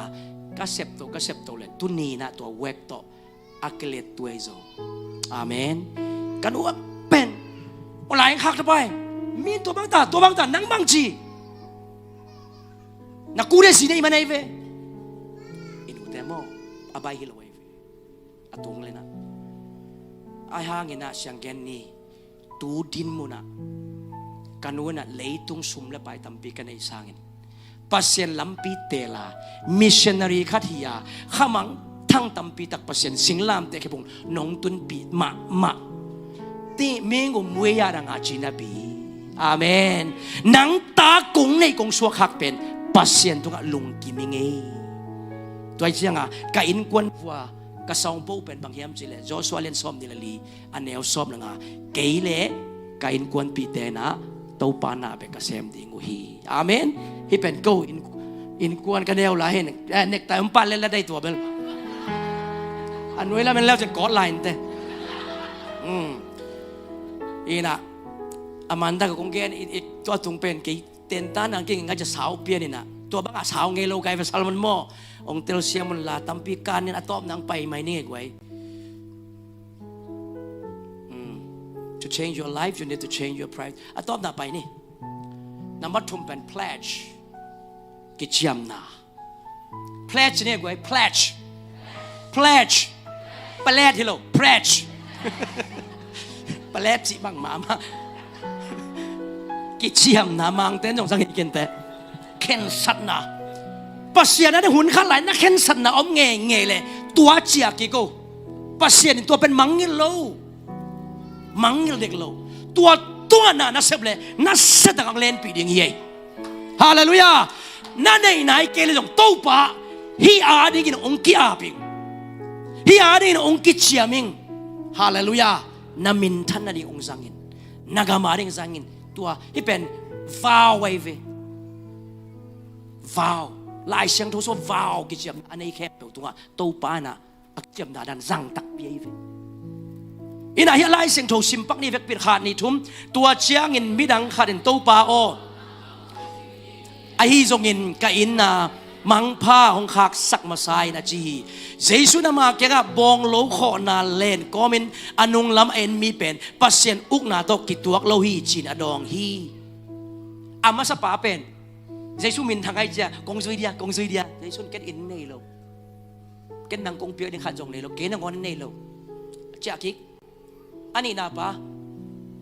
ka septo, ka septo le tuninah tua wek tawh a kilet tuai zo. Amen. Ka nu a pen, aw lai khak ta pai. Mi tua bang ta, tua bang ta, nang bang ci. Na kute si nei man ai ve. I nute maw, a bai hi lo ai ve. A tung le na. Ai hang inah siang gen ni. Tu din munah ka nu inah leitung sum le pai tampi ka neih sangin Pasian lampi tela missionary khat hi-a khamang thang tampi tak Pasian singlamteh khipung nong tunpih mahmah. Ti ming um wei a dang a cina bi. Amen. Nang ta kong neih kong suak khak pen Pasian tungah lungkim i ngei. Tua i cianga ka innkuan vua ka sawngpo pen bang hiam cileh Joshua lian sawm ni le li a neu sawm le nga, kei le ka innkuanpihte na Topa na bek ka sem ding uh hi. Amen. Hi pen ko in, innkuan ka neu lai hin, eh, nektai hong pat le la dai tua bel. A nuai lam en leu cen kawt lai inte. Hmm. Ina, a man dak kong gen, i, i, tua tung pen kei tenta nang king nga ca sau pian ina. Tua bang a sau ngei lo kai ve Salmon maw. Ong tel siam un la tampi kan in a tawp nang pai mai ni ngei guai. Hmm. To change your life, you need to change your pride. A tawpna pai ni. Number thum pen pledge. Kiciamna. Pledge ni guai, pledge. Pledge. Pledge hi lo, pledge. Pledge cih bang mahmah. Kiciamna mangte zong sang hi kinte. Khensatna. Pasian a ding hun khat lai na khensatna om ngeingei le tua cia kiko. Pasian in tua pen mangngilh lo. Mangngilh dek lo. Tua tungah na na sep le na sep tak ang lenpih ding hi ei. Halleluiah. Na neih nai kei le zong Topa hih adingin hong ki-ap ing. Hih adingin hong kiciam ing. Halleluiah. Na minthan nading hong zangin, na gam ading zangin. Tua hih pen vow ahi ve. Vow. Lai Siangtho sung vow kiciam a nei khempeuh tungah Topa in ah a kiciamna dan zang takpi ahi ve. Inah hih a Lai Siangtho sim pak ni vekpi in, khat, nih, thum. Tua ciangin midang khat in, Topa aw, ahi zongin ka inn ah mangpha hong khaksak masa in, a ci hi. Jesu in ama kiangah bawnglo khawhna len kawmin a nunglam a en mi pen Pasian ukna tawh kituak lo hi, ci-in a dawng hi. A masapa pen Jesu minthang ahih ciang, kong zui dia, kong zui dia. Jesu in ken inn nei lo. Ken nang kong piak ding khat zong nei lo, kei nangawn nei lo, a ciah kik. A nihna pa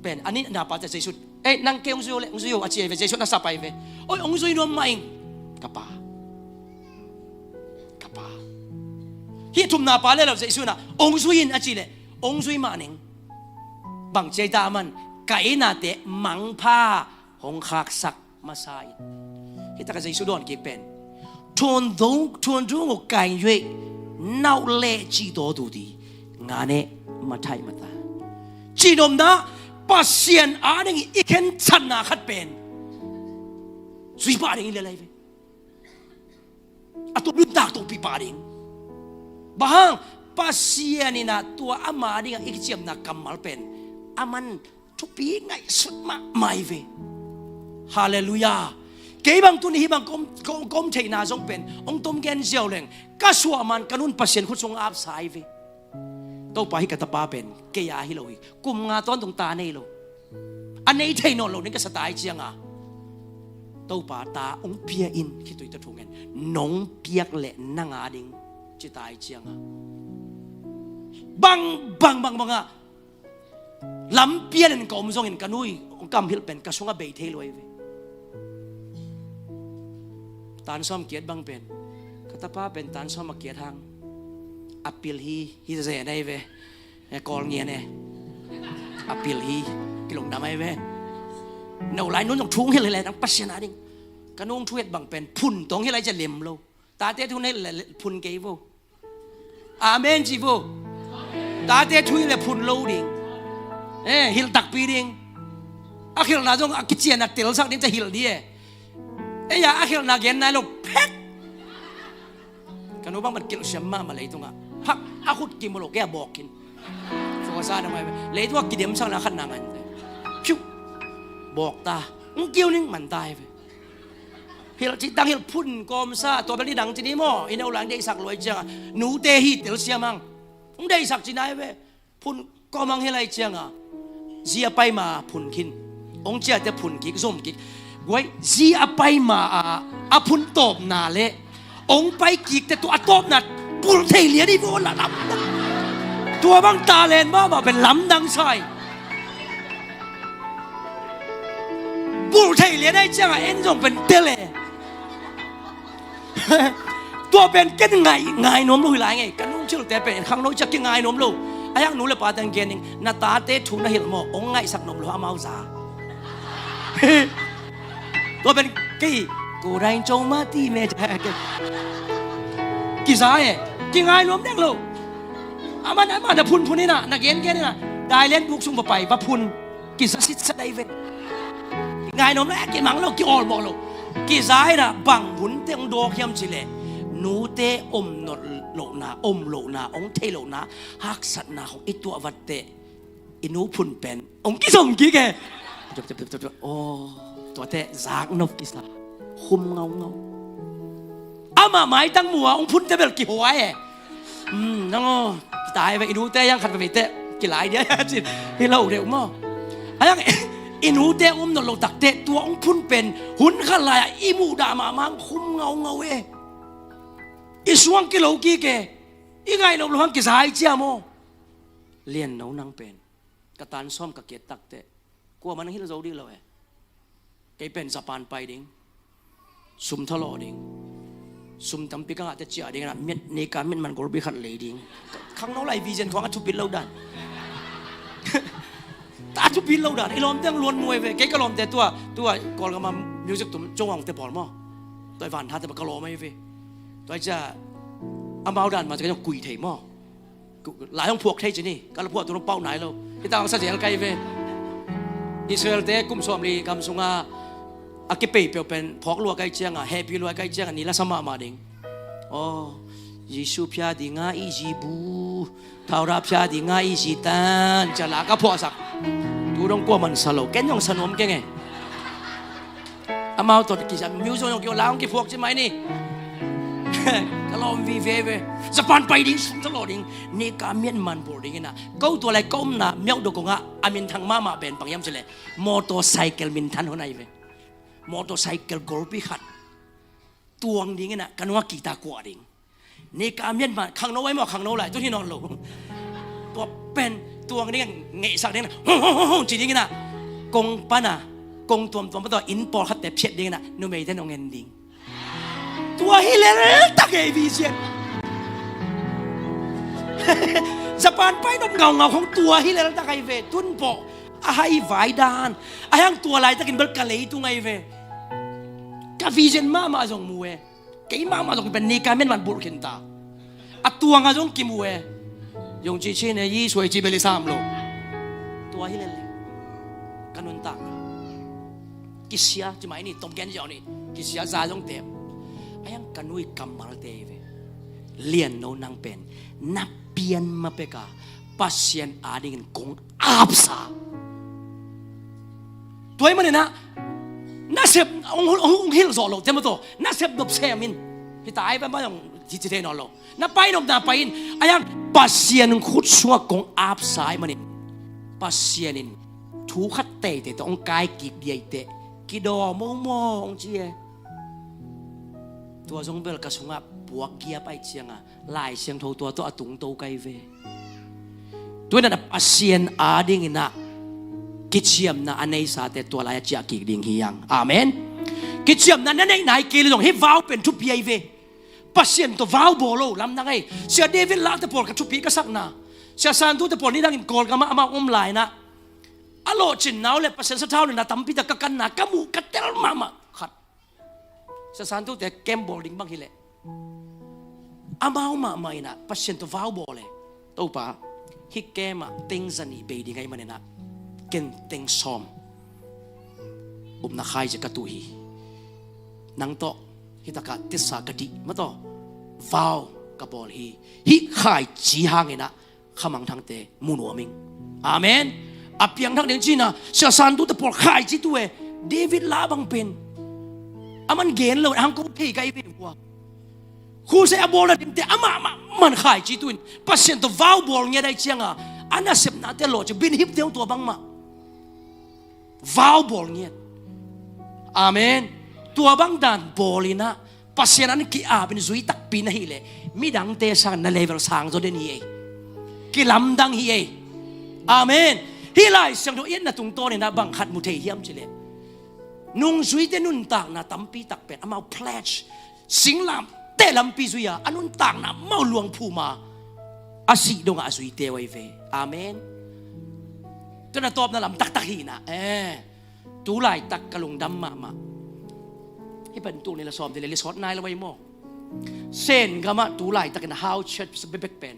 pen, a nihna pa ciah Jesu, ei, nang kei hong zui o le, hong zui o, a ci ahi ve. Jesu na sap ahi ve. Oi, hong zui nuam mah ing, ka pa. Ka pa. Hih thumna pa le lo Jesu na, hong zui in, a ci le, hong zui mah ning. Bang ci ahi ta a man, ka inn ah teh mangpha hong khaksak masa in. Hih takah Jesu dawn kik pen, ထွန်သူ၊ ထွန်သူကိုကိုင်၍ နောက်လှည့်ကြည့်သောသူသည် ငါနှင့်မထိုက်မတန်. Cih nopna, Pasian adingin i khentatna khat pen zui pah ding hi lel ahi ve. A tuam nuntak tawh pih pah ding. Bang hang? Pasian in ah tua ama dingah i kiciamna kammal pen a man thupi ngaihsut mahmah hi ve. Halleluiah. Kei bang tuni hih bang ka om, ka om, ka om theihna zong pen hong tom gen ziau leng, ka suah man ka nu'n Pasian khut sung apsa hi ve. Topa, hih ka tapa pen kei a hi lo hi. Kum nga tawntung ta nei lo. A nei thei nawn lo ding ka sa ta ahih cianga, Topa, ta hong pia in, khitui tawh thu ngen. Nong piak leh nang a ding, ci ta ahih cianga, bang bang bang bangah lampianin ka om zongin ka nu i hong kamhilh pen ka sungah bei thei lo ahi ve. Tan sawm kiat bang pen, ka tapa pen tan sawm a kiat hang a pil hi, hi zen ahi ve. E, Kawl ngian e. A pil hi, kilungdam ahi ve. No lai nun zong thu hong hilh hi leh nang Pasian a ding. Ka nu hong thu het bang pen phun tawh hong hilh ahi ciah lem lo. Tate thu na hilh leh phun kei vo. Amen ci vo. Tate thu hilh leh phun lo ding. E, hilh takpi ding. A hilhna zong a kician a telsak ding ciah hilh ding e. Ei a, a hilhna gen nai lo phek. Ka nu bang man kilh siam mahmah leitungah. Phak, a khut kimu lo kei a bawk khin. Suasa dang mai ve. Leitungah kidemsak na khat na ngan ve. Phiu. Bawk ta. Ng kiu ning man ta hi ve. Hilh cih tang hilh phun kawmsa, tua bel nidang ci ni maw, i neu lai deihsak luai cianga, nute hi telsiam hang. Hong deihsak ci nai ve. Phun kawm hang hilh ahi cianga, zi a pai ma phun khin. Hong ciate phun kik, zom kik. Guai, zi a pai ma a, a phun tawpna le hong pai kikte tua a tawpna bulh thei lian hi vaw la lam. Tua bang talent mahmah pen lamdang sai. Bulh thei lian ahi cianga en zong pen tel e. Tua pen ken ngai, ngai nuam lo hi lai ngei. Ka nung cilte pen en khangno ciah kingai nuam lo. A hiang nu le pa teng gen ning, na tate thu na hilh maw, hong ngaihsak nuam lo amau za. Tua pen kei, ko dai cong ma ti me ca. Kiza e, kingai nuam deng lo. Aman, aman na phun phun ina, na gen gen ina. Dai len buk sung va pai, va phun. Kiza sitsa dai ven. Ngai nuam lo, eh, kimang lo, ki-awlmawh lo. Kiza ina bang hunte hong dawk hiam cileh, nute om nolh lohna, om lohna, hong thei lohna, haksatna hong i tuah vatte. I nu phun pen hong kizom kik e. Aw, tuate zaknop kisa. Hum ngaungau. Amah maitang mua hong phunte bel kihuai e. Nang aw, kitai ve, i nute hiang khat veveite kilai dia cin. Hi lo deuh maw? A hiang i nute um nolh lo takte tua hong phun pen hun khat lai-ah i muhdah mahmah hong hum ngaungau e. I suang kilo kik e. I ngaih nop lo hang kizai cia maw? Lian no nang pen. Ka tan sawm ka kiat takteh kuamah nang hilh zo dih lo e. Kei pen Japan pai ding, sum thalawh ding, sum tampi ka ngahte ciah ding, miat nika miat man golpi khat lei ding. Khangno lai vision thuang a thupit lo dan. A thupi lo dan, i lawmte ang luan muai ve. Kei ka lawmte tua, tua Kawlgam a music tum Cawngte pawl maw, tua i Vanthate pawl ka lawm ai ve. Tua i cia amau dan ma cia ka kui thei maw. Lai hong phuak thei ci ni, ka la phuak tu hong pauh nai lo. Hita hong sa zel kai ve. Israelte kum sawmli gam sunga a kipei peuh pen phawk lua kai cianga, hehpih lua kai cianga ni la sa mahmah ding. Aw, Jesu phia dinga i zi bu, thaura phia dinga i zi tan, cia la ka phuahsak. Tu dong kua man sa lo, ken hong sa nuam keng e. Amau tawh kisa music hong kiho la hong kiphuak ci mai ni. Ka lawm vive ve. Japan pai ding, sum ta law ding, neka mian man bul ding ina. Ko tua lai ka omna miauh do kongah a minthang mahmah pen bang hiam cileh, motorcycle minthan hon ai ve. Motorcycle golpi khat tuang ding ina, ka nua kita kuah ding. Neka mian man, khangno ai maw, khangno lai tu hi nawn lo. Tua pen tuang ding, ngeihsak ding ina, hong hong hong hong ci ding ina. Kong pana, kong tuamtuam pa tua inn pawlkhatte phiat ding ina, numeite nong en ding. Tua hi leltak ei vision. Japan pai nop ngaungau khong tua hi leltak ai ve. Tun pawh a hai vai dan, a hang tua laitakin bel ka leitung ai ve. Ka vision mahmah zong mu e. Kei mahmah zong pen neka mian man bulh khinta. A tuanga zong kimu e. Zong ci ci ne yi suai ci bel i sam lo. Tua hi lel le. Ka nuntakna kisia ci mai ni, tom gen ziau ni. Kisia za zong tem. A yang ka nui kammalte hi ve. Lian no nang pen na pian ma peka Pasian adingin kong apsa. Tua hi maninah nasep hong hilh zawh loh te maw taw, nasep nop semin hita ai pa ma hong ci thei nawn lo. Na pai nopna pai in, a yang Pasian khut sungah kong apsa ai manin Pasian in thu khat teitei tawh hong kai kik diaiteh kidaw momaw hong ci e. Tua zong bel ka sungah puak giap ai cianga Lai Siangtho tua tawh a tungto kai ve. Tuinah na Pasian adinginah kiciamna a neisate tua lai a ciah kik ding hi ang. Amen. Kiciamna na neih nai kei le zong hih vau pen thupi ai ve. Pasian tawh vau bawl lo lamdang ai. Sia David lahte pawl ka thupi ka sakna, Sia Santute pawl nidangin Kawlgamah amah om lainah a lawhcinna uh le Pasian sathau le na tampi tak ka kanna ka muh ka tel mahmah khat. Sia Santute kem bawl ding bang hileh amau mahmah inah Pasian tawh vau bawl e. Topa, hih kemah teng za nih bei ding ahi maninah ken teng sawm upna khaizia ka tuh hi. Nang tawh hitakah tesa ka dih mataw vau ka bawl hi. Hih khaici hanginah khamangthangte mu nuam ing. Amen. A piangthak ding cina Sia Santute pawl khaici tu e. David lah bang pen a man gen lo hang ko thei kai ve vua. Khusai a bawlna dingte amah mah man khaici tu in Pasian tawh vau bawl ngiat ai cianga a nasepnate lawh ci bin hipte hong tua bangmah vau bawl ngiat. Amen. Tua bang dan bawl inah Pasian an ki-apin zui takpi na hileh midangte sang na level sang zaw den hi ei. Kilamdang hi ei. Amen. Hih Lai Siangtho i etna tungtawn inah bang khat mu thei hiam cileh nungzuite nuntakna tampi tak pen amau pledge singlamteh lampi zui-a a nuntakna mau luangphuma a sih dongah a zuite uh ai ve. Amen. Tuna tawpna lam taktak hinah e. Tu laitak ka lungdam mahmah. Hih pen tul ni la sawm ti le li sawt nai lo ai maw. Sen gamah tu laitakin a house church bekbek pen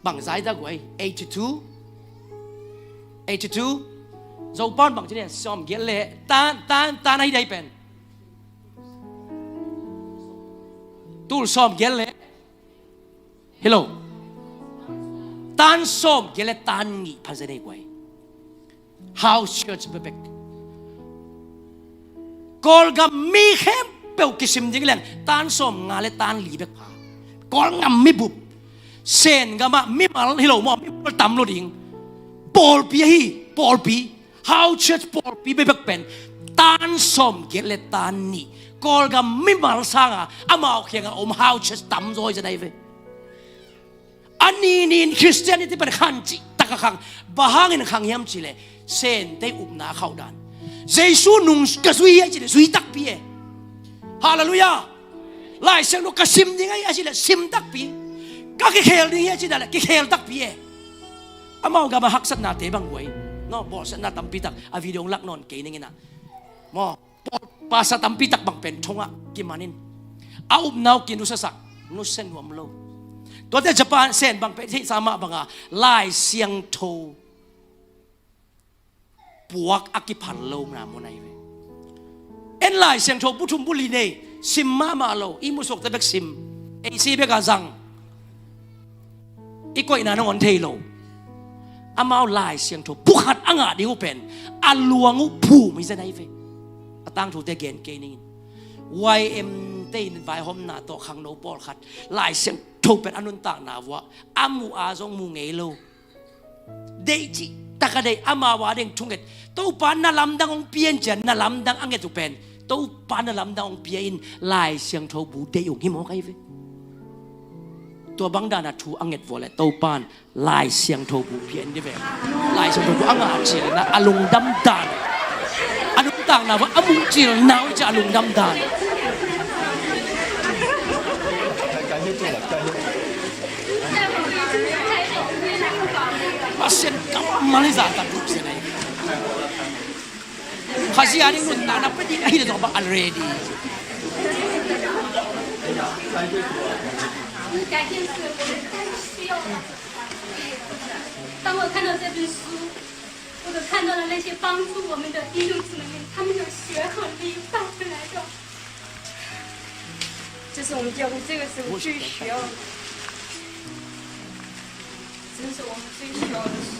bang zai dak uai eighty two, eighty two. Zopan bang ci ne sawm giat le tan tan tan ahi dai pen tul sawm giat le Hello. Tan sawm giat le tan nih pha zenei guai. House church bebek. Kawlgam mi khempeuh kisim ding leng tan sawm nga le tan li bek pha. Kawlgam mi bup. Sen gamah mimal hi lo maw, mimal tam lo ding. Pawlpi ahi, pawlpi. House church pawlpi bebek pen tan sawm giat le tan nih. Kawlgam mimal sanga amau khianga om house church tam zawi zenai ve. A ninin Christianity pen khan cih taka khang. Bang hangin khang hiam cileh Sente upna a khauh dan. Jesu nung ka zui hi a cileh zui takpi e. Halleluiah. Lai Siangtho ka sim ding ahi a cileh sim takpi. Ka kikhel ding hi a cileh kikhel takpi e. Amau gam a haksatnate bang guai, no, bawlsiatna tampitak a video hong lak nawn kei ning in ah, maw, pastor tampitak bang pen thongah kimanin a upna uh kinusiasak, nusia nuam lo. Tuate Japan Sen bang pen theihsa mah banga Lai Siangtho puak a kiphal lo na mun ahi ve. En Lai Siangtho bu thum bu li nei, sim mahmah lo, i musuakte bek sim, ei si bek a zang, i koihna nangawn thei lo. Amau Lai Siangtho bu khat a ngah ding uh pen a luang uh phum hi zen ahi ve. A tangthute gen kei ning in, Y M te in vaihawmna tawh khangno pawlkhat Lai Siangtho pen a nuntakna uah a muh a zong mu ngei lo. Deih cih taka deih, amau a ding thunget. Topa na lamdang hong pia in cian, na lamdang a nget uh pen Topa na lamdang hong pia in, Lai Siangtho bu deih ung hi mawk ahi ve. Tua bang dana thu a nget vua le Topa in Lai Siangtho bu pia in di ve. Lai Siangtho bu a ngah cilna a lungdam dan, a nuntakna uah a muh cilna uh ciah a lungdam dan. Pasian kammal hi zahtak duh sia nei. Khazih a ding nuntakna pia ding ahi leh zong bang a ready. 当我看到这本书，我都看到了那些帮助我们的弟兄姊妹们，他们有血和泪带回来的。这是我们教会这个时候最需要的，这是我们最需要的书。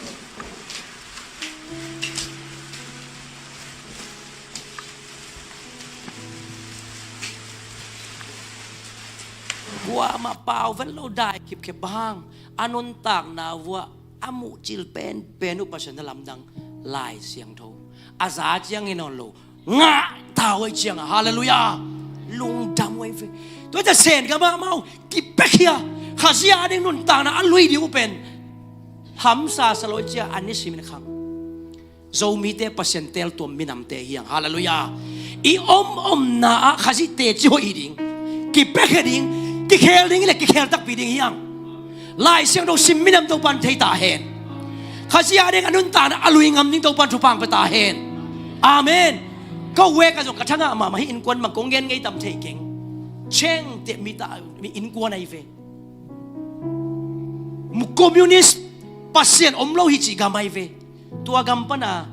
Kuamah pau vet lo dai khipkhep bang hang, a nuntakna uah a muhcil penpen uh Pasian na lamdang Lai Siangtho a za ciang hi nawn lo, ngah ta uh ahi ciangah, halleluiah, lungdam uh ahi ve. Tua hi ta Sen ka mahmah uh kipia khia, Khazih a ding nuntakna a lui ding uh pen hamsa sa lo ahi ciah a nisimin khang Zomite Pasian teeltuam minamte hi hang, halleluiah. I om omna ah Khazih teci hoih hi ding, kipia khia ding, kikhel ding hi leh kikhel takpi ding hi hang. Lai Siangtho sim minam Topan thei ta hen. Khazih a ding a nuntakna a lui ngam ding Topan thupha hong pia ta hen. Amen. Ka wek a zong ka thangah mahmah hi, innkuan bang kong gen ngei tam thei keng. Cheng te mi ta, mi innkuan ahi ve. Mu communist, Pasian om lo hi cih gam ahi ve. Tua gam pana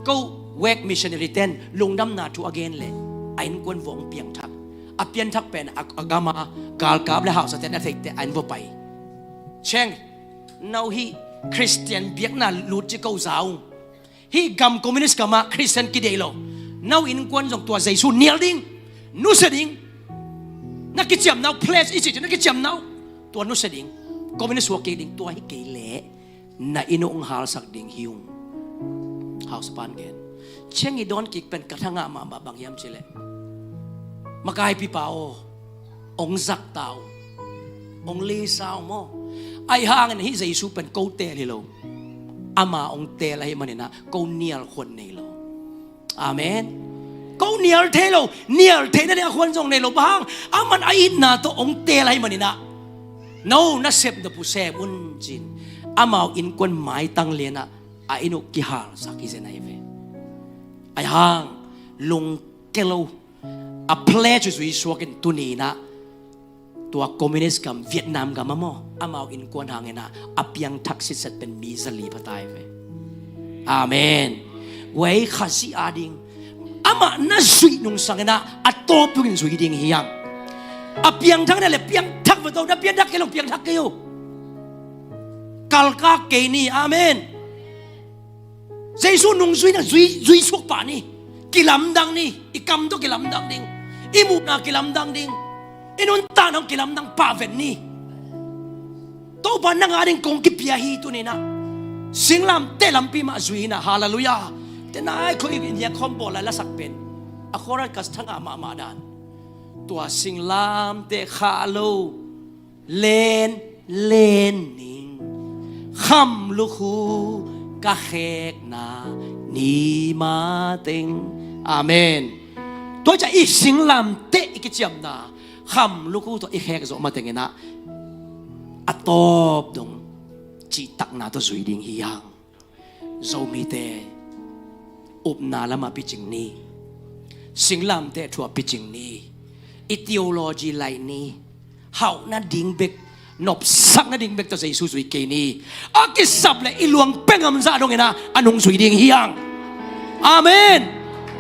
ko wek missionary ten lungdamna thu a gen leh a innkuan vua hong piangthak. A pianthak pen a, a gama galkap le hausa ten a theihte a inn vua pai. Cheng, no hih Khristian biakna lut ci ko za ung. Hih gam communist gamah Khristian kideih lo. No innkuan zong tua Jesu nial ding, nusia ding. Na kiciamna uh pledge i cih ci, na kiciamna uh tua nusia ding. Communist suak kei ding, tua hi kei leh na inn uh hong halsak ding hi ung. Hausapan gen. Cheng i dawn kik pen ka thangah mahmah bang hiam cih leh, makaipipa aw, hong zak ta uh, hong lisa uh maw. Ahi hangin hih Jesu pen ko teel hi lo, ama hong teel ahih maninah ko nial khuan nei lo. Amen. Ko nial thei lo, nial theihna ding a khuan zong nei lo. Bang hang? Aman a itna tawh hong teel ahih maninah, no nasep nop uh sem un ci-in amau innkuan maitang lianah a inn uh kihalsak hi zen ahi ve. Ahi hang lungke lo, a pledge uh zui suakin tuni inah tua communist gam, Vietnam gam ah maw, amau innkuan hanginah a piangthak sitset pen mi zali pha ta hi ve. Amen. Wei Khazih a ding amah na zuih nung sanginah a tawp dungin zui ding hi hang. A piangthak na le piangthak va to, na piangthak kei lo piangthak kei uh. Kalkak kei ni. Amen. Jesu nungzuina zui, zui suak pah ni. Kilamdang ni. I kam tawh kilamdang ding. I muhna kilamdang ding. I nuntakna hong kilamdang pah ven ni. Topa nang a ding kong kipia hi tuninah. Singlamteh lampi mah zui inah. Halleluiah. Tenai khua i niak khawm bawl lai lasak pen a chorus ka thangah mahmah dan. Tua singlamteh khah lo len len ning, kham lukhu ka khekna ni mateng. Amen. Tua ciah i singlamteh i kiciamna kham lukhu tawh i khek zawh matenginah a tawp dong cihtakna tawh zui ding hi hang. Zomite upna lamah picing ni. Singlamteh thu ah picing ni. I theology laih ni. Hauh nading bek, nopsak nading bek tawh Jesu zui kei ni. A kisap le i luang pengam zah dongin ah a nung zui ding hi hang. Amen.